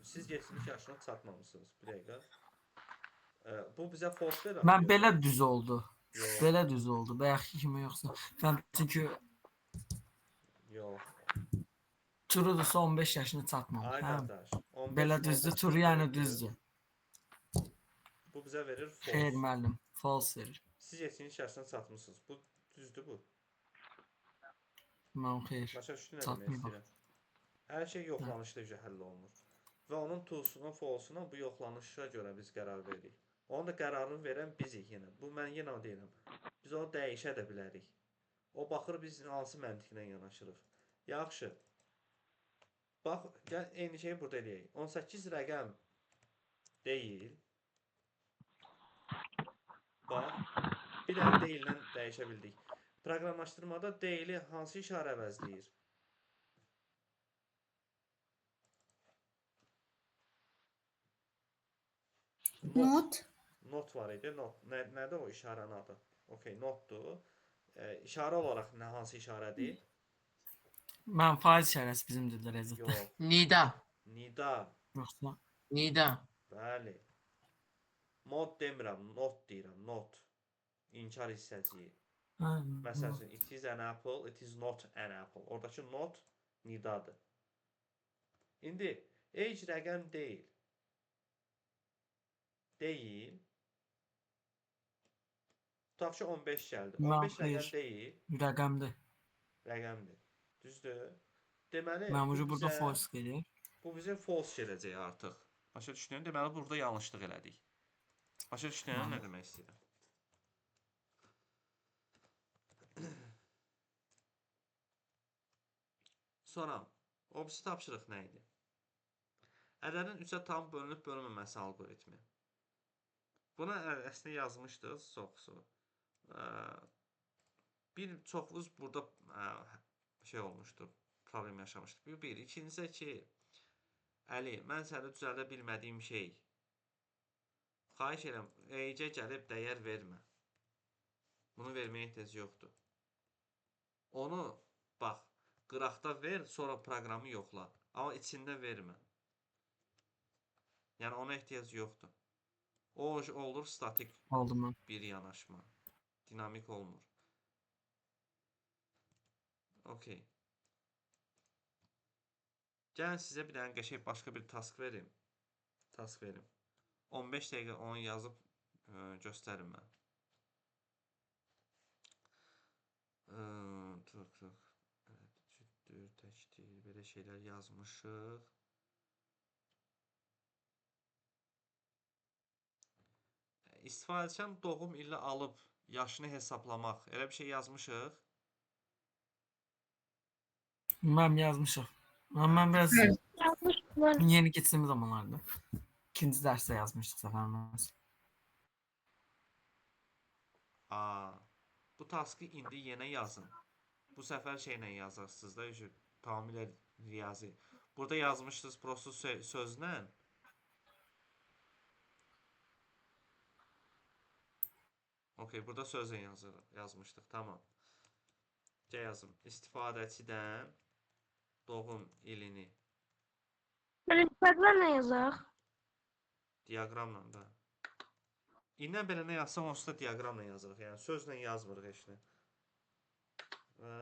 siz yetkinlik yaşına çatmamısınız. Bir dəqiqə. Bu bizə false verir. Mən belə düz oldu. Yox, Belə düz oldu. Bayaqki kimi yoxsa. Mən çünki yox. True-dursa 15 yaşını çatmamış. Ay Hə? qardaş, 15 Belə düzdür. 18 True yəni böyükdür. düzdür. Bu bizə verir false. Xeyr müəllim, false verir. Siz 70 yaşına çatmısınız. Bu düzdür bu. Mən xeyr. Başa düşdün nə demək Çatmır bax. istəyirəm? Hər şey yoxlanışda üzrə həll olunur. Və onun true-suna, false-una bu yoxlanışa görə biz qərar veririk. Onun da qərarını verən bizik yenə. Bu mən yenə deyirəm. Biz onu dəyişə də bilərik. O baxır biz hansı məntiqlə yanaşırıq. Yaxşı. Bax, gəl eyni şeyi burada eləyək. 18 rəqəm deyil. Bax, bir dənə deyillə dəyişə bildik. Proqramlaşdırmada deyili hansı işarə əvəzləyir? Not. Not var idi. Not. Nədir o işarənin adı? Okey, notdur. İşarə olaraq nə hansı işarədir? Mən faiz işarəsi bizim dildə Rəzatda. Yox. Nida. Nida. Yoxsa Nida. Bəli. Mod demirəm, not deyirəm, not. İnkar hissəciyi. Hə, Məsəl üçün, it is an apple, it is not an apple. Oradakı not nidadır. İndi age rəqəm deyil. Deyil. Tutaq ki 15 gəldi. Mən 15 rəqəm xeyr. deyil, Rəqəmdir. rəqəmdir. Düzdür? Deməli, Mən bu bu burada bizə false gedir. bu bizə false gələcək artıq. Başa düşdün? Deməli burada yanlışlıq elədik. Başa düşdün nə Mən demək istəyirəm? Sonra o birisi tapşırıq nə idi? Ədədin 3-ə tam bölünüb bölünməməsi alqoritmi. Buna əslində yazmışdıq çoxsu. Bir çoxunuz burada şey olmuşdu, problem yaşamışdı. Bu bir. İkincisi ki, Əli, mən səni düzəldə bilmədiyim şey. Xahiş edirəm, age-ə gəlib dəyər vermə. Bunu verməyə ehtiyac yoxdur. Onu bax, qıraqda ver, sonra proqramı yoxla. Amma içində vermə. Yəni ona ehtiyac yoxdur. O olur statik Oldu mən. bir yanaşma. Dinamik olmur. Okey. Gəlin sizə bir dənə qəşəng başqa bir task verim. Task verim. 15 dəqiqə onu yazıb göstərim mən. Dur, dur. Evet, cütdür, təkdir, belə şeylər yazmışıq. İstifadəçinin doğum ili alıb yaşını hesablamaq. Elə bir şey yazmışıq. Mən yazmışıq. Mən biraz Yazmışlar. yeni keçdiyimiz zamanlarda. İkinci dərsdə yazmışdıq səhv eləmirəmsə. Aa, bu taskı indi yenə yazın. Bu səfər şeylə yazarsınız da, tamamilə riyazi. Burada yazmışdınız prosto sözlə. Okey, burada sözlə yazmışdıq. Tamam. Gəl yazım. İstifadəçidən doğum ilini Belə diaqramla yazaq. diaqramla da. İndən belə nə yazsam onsuz da diaqramla yazırıq. Yəni sözlə yazmırıq heç nə. Və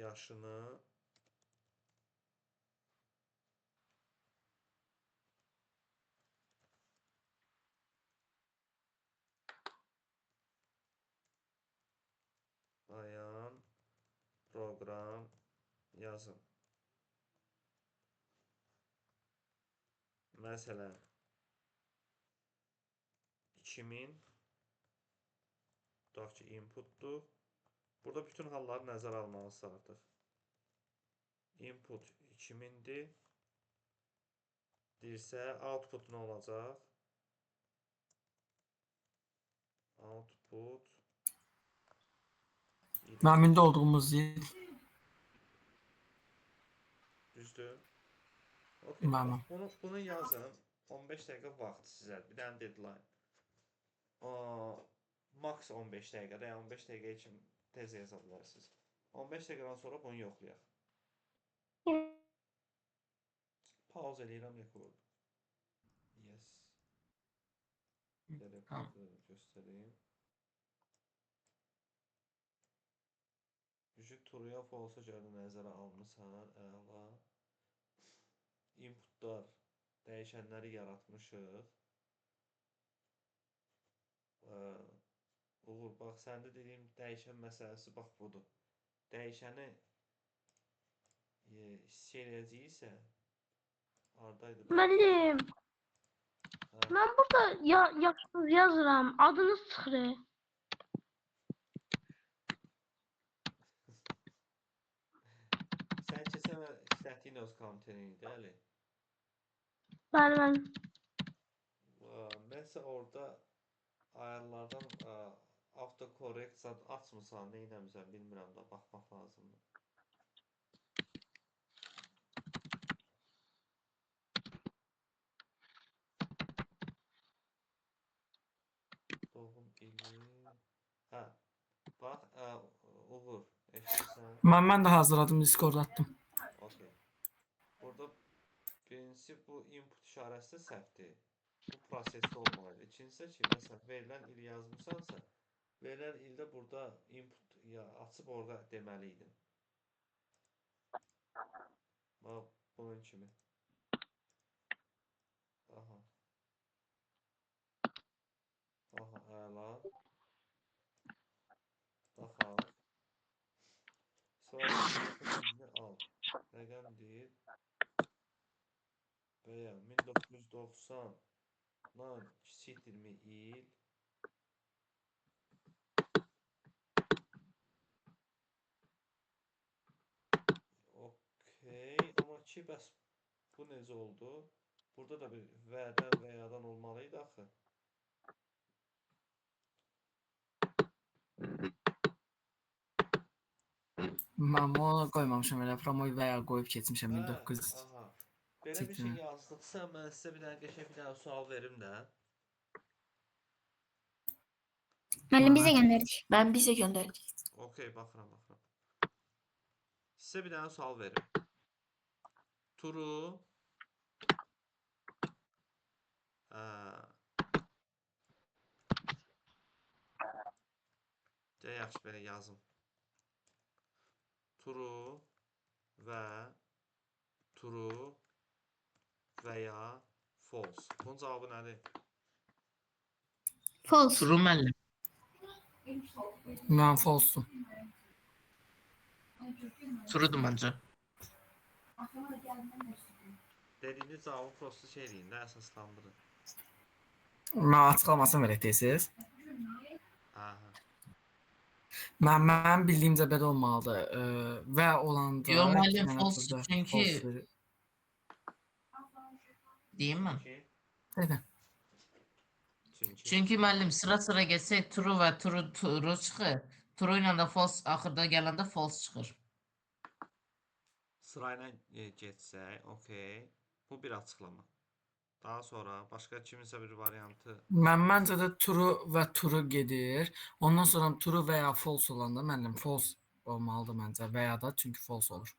yaşını bayan proqram yazın. Məsələn 2000 tutaq ki inputdur. Burada bütün halları nəzərə almalısınız artıq. Input 2000-dir. Deyirsə output nə olacaq? Output 20. Mənim indi olduğumuz il. Düzdür? Okey. Mənim. Bunu yazın. 15 dəqiqə vaxt sizə. Bir dənə deadline. Max 15 dəqiqədə, yəni 15 dəqiqə üçün tez yaza bilərsiniz. 15 dəqiqədən sonra bunu yoxlayaq. Pause eləyirəm record. Yes. Bir də Tamam. recordu göstəreyim. düşmüşük. True-ya false-a görə nəzərə almısan. Əla. Inputlar dəyişənləri yaratmışıq. Uğur, bax, səndə dediyim dəyişən məsələsi bax budur. Dəyişəni şey eləyəcəksə, hardaydı? Müəllim, Hə. mən burada yaşınızı yazıram, adınız çıxır. Sən keçən əl işlətdiyin öz kompüterin idi, Əli. Bəli, bəli. Nəsə orada ayarlardan autocorrect zad açmısan, nə etməmisən bilmirəm də, baxmaq lazımdır. Doğum ili. Hə. Bax, Uğur, eşidirsən? Mən də hazırladım, Discord atdım. Okey. Burada birincisi bu input işarəsi də səhvdir. Bu prosesdə olmalıdır. İkincisi ki, məsələn, verilən il yazmısansa, verilən ildə burada input ya açıb orada deməli idin. Bax, bunun kimi. Aha. Aha, əla. Baxaq. Sonra ilini al. Rəqəm deyil. Və ya 1990-dan kiçikdirmi il? Okey, amma ki bəs bu necə oldu? Burada da bir və-dən və ya-dan olmalı idi axı. Mən onu qoymamışam elə, promoy və ya qoyub keçmişəm Hə, 1900. aha. Belə bir şey Çətinə. yazdıqsa mən sizə bir dənə qəşəng bir dənə sual verim də. Müəllim bizə göndərdik. Mən bizə göndərdik. Okey, baxıram, baxıram. Sizə bir dənə sual verim. True Də yaxşı belə yazım. True və true və ya false. Bunun cavabı nədir? False. True müəllim. Mən false-um. Truedur məncə. Dediyiniz cavabı prosta şey eləyin də, əsaslandırın. Mən açıqlamasını verək deyirsiz. Aha. Mənim bildiyimcə belə olmalıdır. Və olanda Yox, müəllim, iki dənə false, burada çünki- false verir. Deyim mən. Çünki, Dedi. çünki Çünki müəllim sıra-sıra getsək true və true true çıxır. True ilə də false axırda gələndə false çıxır. Sırayla getsək, okey. Bu bir açıqlama. Daha sonra başqa kiminsə bir variantı. Məncə də true və true gedir. Ondan sonra true və ya false olanda müəllim false olmalıdır məncə və ya da çünki false olur.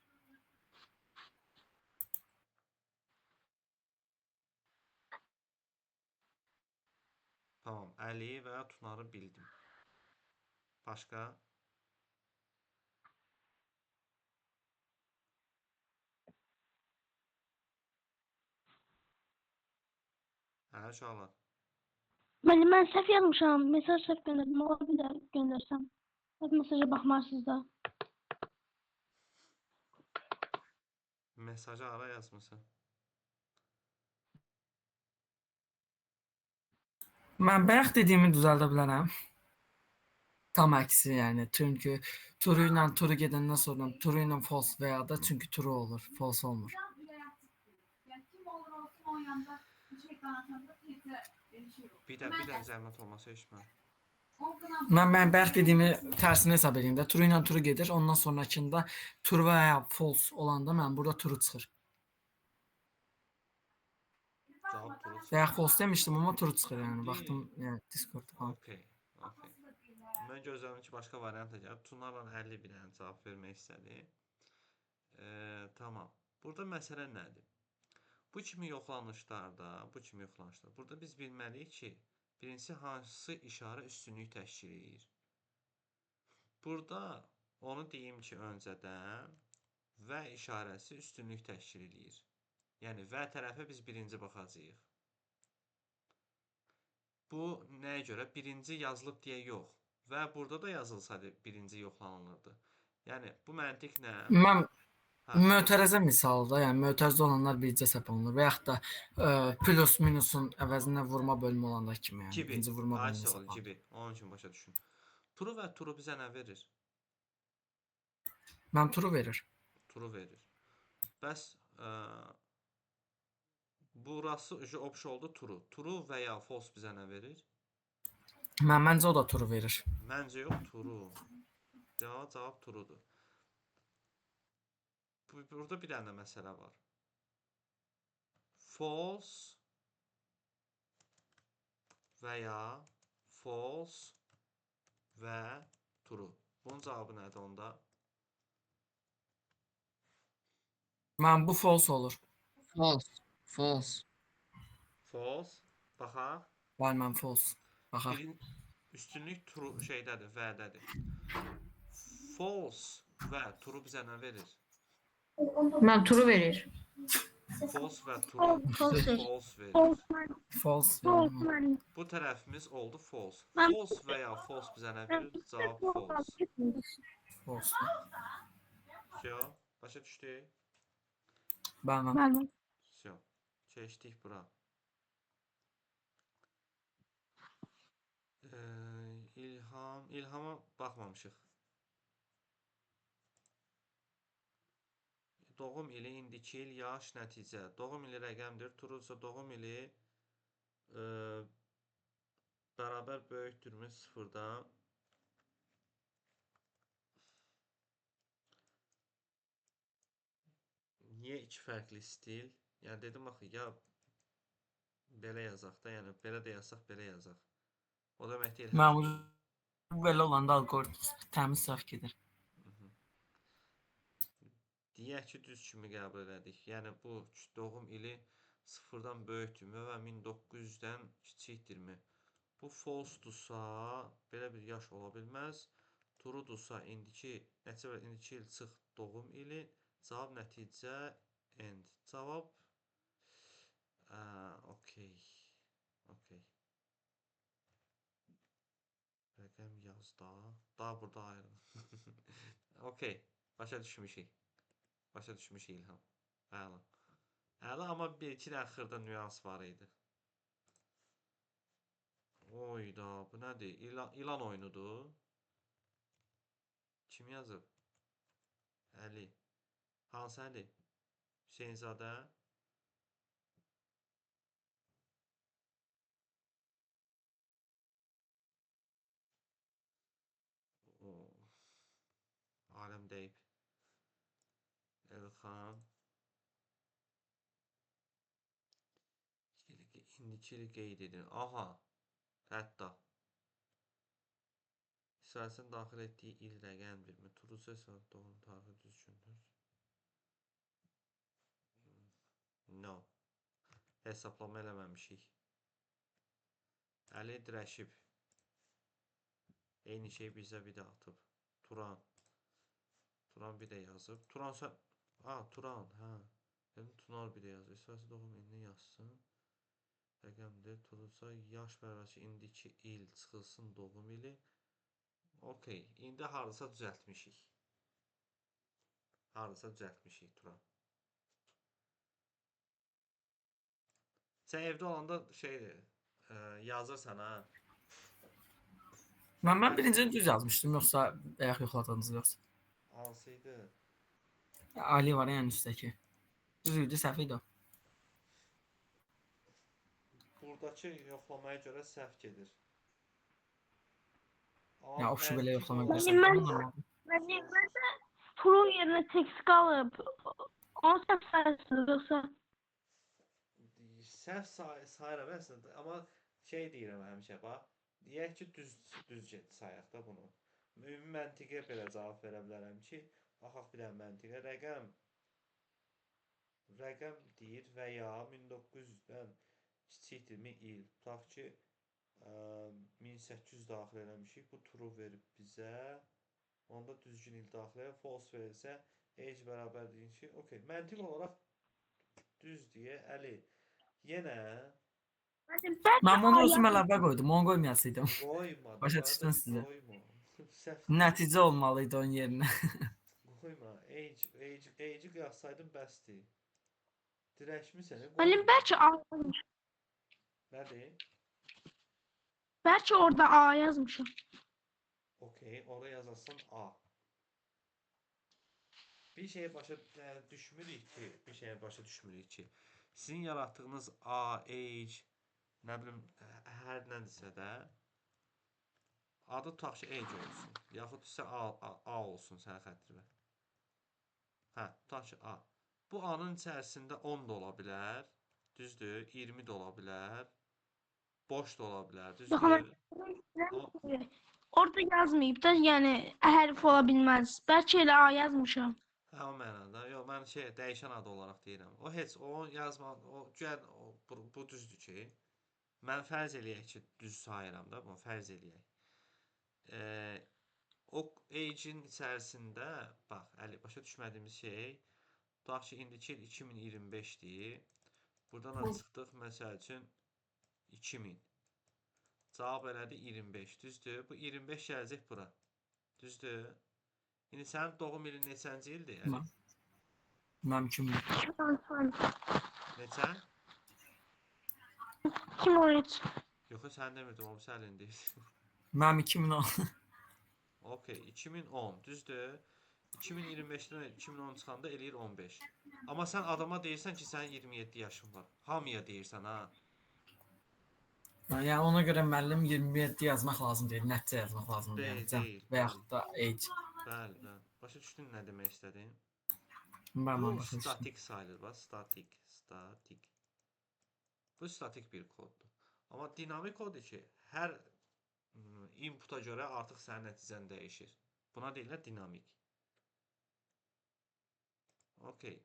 Tamam, Əli və Tunarı bildim. Başqa? Hə, uşaqlar. Müəllim, mən səhv yazmışam. Mesaj səhv göndərdim. Ola bilər göndərsəm. Səhv mesaja baxmarsınız da. Mesajı hara yazmısan? Mən bayaq dediyimi düzəldə bilərəm. Tam əksi, yəni. Çünki true ilə true gedəndən sonra true ilə false və ya da çünki true olur, false olmur. Bir də zəhmət olmasa eşitmə. Mən bayaq dediyimi tərsini hesab edeyim də. True ilə true gedir. Ondan sonrakında true və ya false olanda mən burada true çıxır. Cavab true çıxır. Bayaq false demişdim, amma true çıxır yəni. Baxdım, yəni Discordda falan. Okey, okey. Mən gözlədim ki, başqa variant da gəlir. Tunarla 50 bir dənə cavab vermək istədi. Tamam. Burada məsələ nədir? Bu kimi yoxlanışlarda, burada biz bilməliyik ki, birincisi hansı işarə üstünlük təşkil edir. Burada Onu deyim ki, öncədən və işarəsi üstünlük təşkil eləyir. Yəni, və tərəfə biz birinci baxacağıq. Bu, nəyə görə? Birinci yazılıb deyə yox. Və burada da yazılsaydı birinci yoxlanılırdı. Yəni, bu məntiq nə? Mən Hə. mötərizə misalıda, yəni mötərizə olanlar bircə səhv olunur və yaxud da plus minusun əvəzinə vurma bölümü olanda kimi, yəni Gibi. birinci vurma Ay bölümü sağ ol, hesablanır. gibi. Onun üçün başa düşün. True və true bizə nə verir? Mən true verir. True verir. Bəs burası option oldu true. True və ya false bizə nə verir? Məncə o da true verir. Məncə yox, true. Cavab truedur. Burada bir dənə məsələ var. False və ya false və true. Bunun cavabı nədir onda? Mən bu false olur. False. False. False. Baxaq. Bəli, mən false. Baxaq. Üstünlük true şeydədir, vədədir. False və true bizə nə verir? Mən true verir. False və true. False verir. False verir. False müəllim. False. False verir. müəllim. Bu tərəfimiz oldu false. Mən- False və ya false bizə nə verir? Cavab false. False. Vsyo. Başa düşdük? Bəli, mən. Müəllim. Vsyo. Keçdik bura. İlham, İlhama baxmamışıq. Doğum ili, indiki il, yaş, nəticə. Doğum ili rəqəmdir. True-sa doğum ili bərabər böyükdürmü sıfırdan? Niyə iki fərqli stil? Yəni dedim axı ya belə yazaq da, yəni belə də yazsaq, belə yazaq. O demək deyil. Mən bu belə olanda alqoritm təmiz səhv gedir. Deyək ki, düz kimi qəbul elədik. Yəni bu doğum ili sıfırdan böyükdürmü və 1900-dən kiçikdirmi? Bu false-dursa, belə bir yaş ola bilməz. True-dursa, indiki neçə və indiki il çıx doğum ili, cavab nəticə end. Cavab okey. Okey. Rəqəm yaz da. Da burada ayrı. Okey. Başa düşmüşük. Başa düşmüşük İlham. Əla. Əla, amma bir-iki dənə xırda nüans var idi. Oyda, bu nədir? İlan oyunudur. Kim yazıb? Əli. Hansı Əli? Hüseynzadə. O. Aləm deyib. Elxan. İndiki ili qeyd edin. Aha. Hətta. İsrailin daxil etdiyi il rəqəmdirmi? True isə doğum tarixi düzgündür. No. Hesablama eləməmişik. Əli dirəşib. Eyni şey bizə bir də atıb. Turan. Turan bir də yazıb. Turan sən... Ha, Turan, hə. Dedim, Tunar bir də yazıb. İsrailin doğum ilini yazsın. Rəqəmdir. Turunsa yaş bərabər indiki il çıxılsın doğum ili. Okey. İndi hardasa düzəltmişik. Hardasa düzəltmişik Turan. Sən evdə olanda şeydir, yazırsan ha. Mən birincini düz yazmışdım, yoxsa bayaq yoxladığınız yoxsa. Hansı idi? Ali var yəni üstdəki. Düz idi, səhv idi o. Buradakı yoxlamaya görə səhv gedir. Ya, opşu belə yoxlama Mənim- bilirsən. Müəllim, məndə true yerinə text qalıb. Onu səhv sayırsınız yoxsa? Səhv sayıram əslində, amma şey deyirəm həmişə bax. Deyək ki, düz get sayaq da bunu. Ümumi məntiqə belə cavab verə bilərəm ki, baxaq bir dənə məntiqə. Rəqəm deyir və ya 1900-dən kiçikdirmi il. Tutaq ki, 1800 daxil eləmişik. Bu true verib bizə. Onda düzgün il daxil elə. False verilsə age bərabərdir ki, okey. Məntiq olaraq düz deyə Əli. Yenə Müəllim, bəlkə Mən bunu A özüm əlavə qoydum, onu qoymayasıydım. qoyma. Başa qardaş, düşdüm sizə. Qoyma. Səhv Nəticə olmalı idi onun yerinə. qoyma. Age, age, age-i qıyassaydın bəsdir. Dirəşmisən. Müəllim, qoyma. bəlkə A yazmışam. Nədir? Bəlkə orada A yazmışam. Okey, orada yazarsan A. Bir şeyə başa düşmürük ki, bir şeyə başa düşmürük ki, sizin yaratdığınız A, age, nə bilim, hər nədirsə də adı tutaq ki, age olsun. Yaxud isə A, A, A olsun sənin xətrinə. Hə, tutaq ki, A. Bu A-nın içərisində 10 da ola bilər, düzdür? 20 də ola bilər, boş da ola bilər, Yox, amma düzdür? O, Orada yazmayıb da, yəni hərf ola bilməz. Bəlkə elə A yazmışam. Hə, o mənada. Yox, mən şey dəyişən adı olaraq deyirəm. O heç o yazma, o gəl o, bu düzdür ki, mən fərz eləyək ki, düz sayıram da, bunu fərz eləyək. O age-in içərisində bax, Əli, başa düşmədiyimiz şey, tutaq ki, indiki il 2025-dir. Burdan da çıxdıq məsəl üçün 2000. Cavab elədi 25, düzdür? Bu 25 gələcək bura. Düzdür? İndi sənin doğum ilin neçənci ildir, Əli? Mən, mənim kimi. Neçə? 2013. Yox, sən demirdim, o sən deyirsən. Mənim 2010. Okey, 2010, düzdür? 2025-dən 2010 çıxanda eləyir 15. Amma sən adama deyirsən ki, sənin 27 yaşın var. Hamıya deyirsən ha. Yəni ona görə müəllim 27 yazmaq lazım deyil, nəticə yazmaq lazımdır. Deyil, Yəni cəm deyil, və yaxud da age. Bəli, bəli. Başa düşdün nə demək istədim? Mən Bu başa düşdüm. statik sayılır, bax, statik, statik. Bu statik bir koddur. Amma dinamik odur ki, hər inputa görə artıq sənin nəticən dəyişir. Buna deyirlər dinamik. Okey.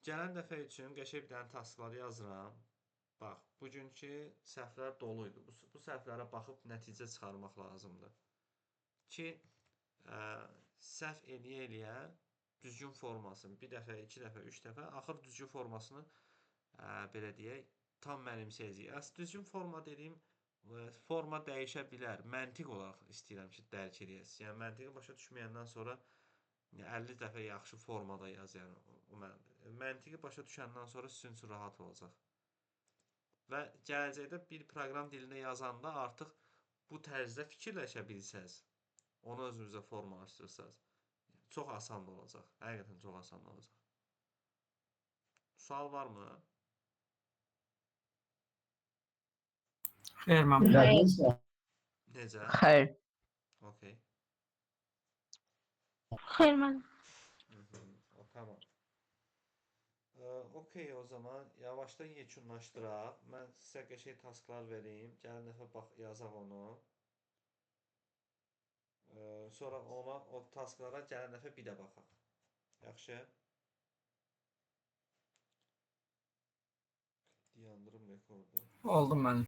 Gələn dəfə üçün qəşəng bir dənə tasklar yazıram. Bax, bugünkü səhvlər dolu idi. Bu səhvlərə baxıb nəticə çıxarmaq lazımdır. Ki, səhv eləyə-eləyə düzgün formasını bir dəfə, iki dəfə, üç dəfə, axır düzgün formasını belə deyək, tam mənimsəyəcəyik. Əslində düzgün forma dediyim forma dəyişə bilər. Məntiq olaraq istəyirəm ki, dərk eləyəsiniz. Yəni məntiqi başa düşməyəndən sonra 50 dəfə yaxşı formada yaz, yəni o məntiqi başa düşəndən sonra sizin üçün rahat olacaq. Və gələcəkdə bir proqram dilində yazanda artıq bu tərzdə fikirləşə bilsəz, onu özünüzə formalaşdırsaz, çox asan olacaq. Həqiqətən çox asan olacaq. Sual varmı? Xeyr, mən Necə? Xeyr. Okey. Xeyr müəllim. O, tamam. Okey o zaman yavaşdan yekunlaşdıraq. Mən sizə qəşəng tasklar vereyim. Gələn dəfə bax yazaq onu. Sonra ona o tasklara gələn dəfə bir də baxaq. Yaxşı? Dayandırım rekordu. Oldu müəllim.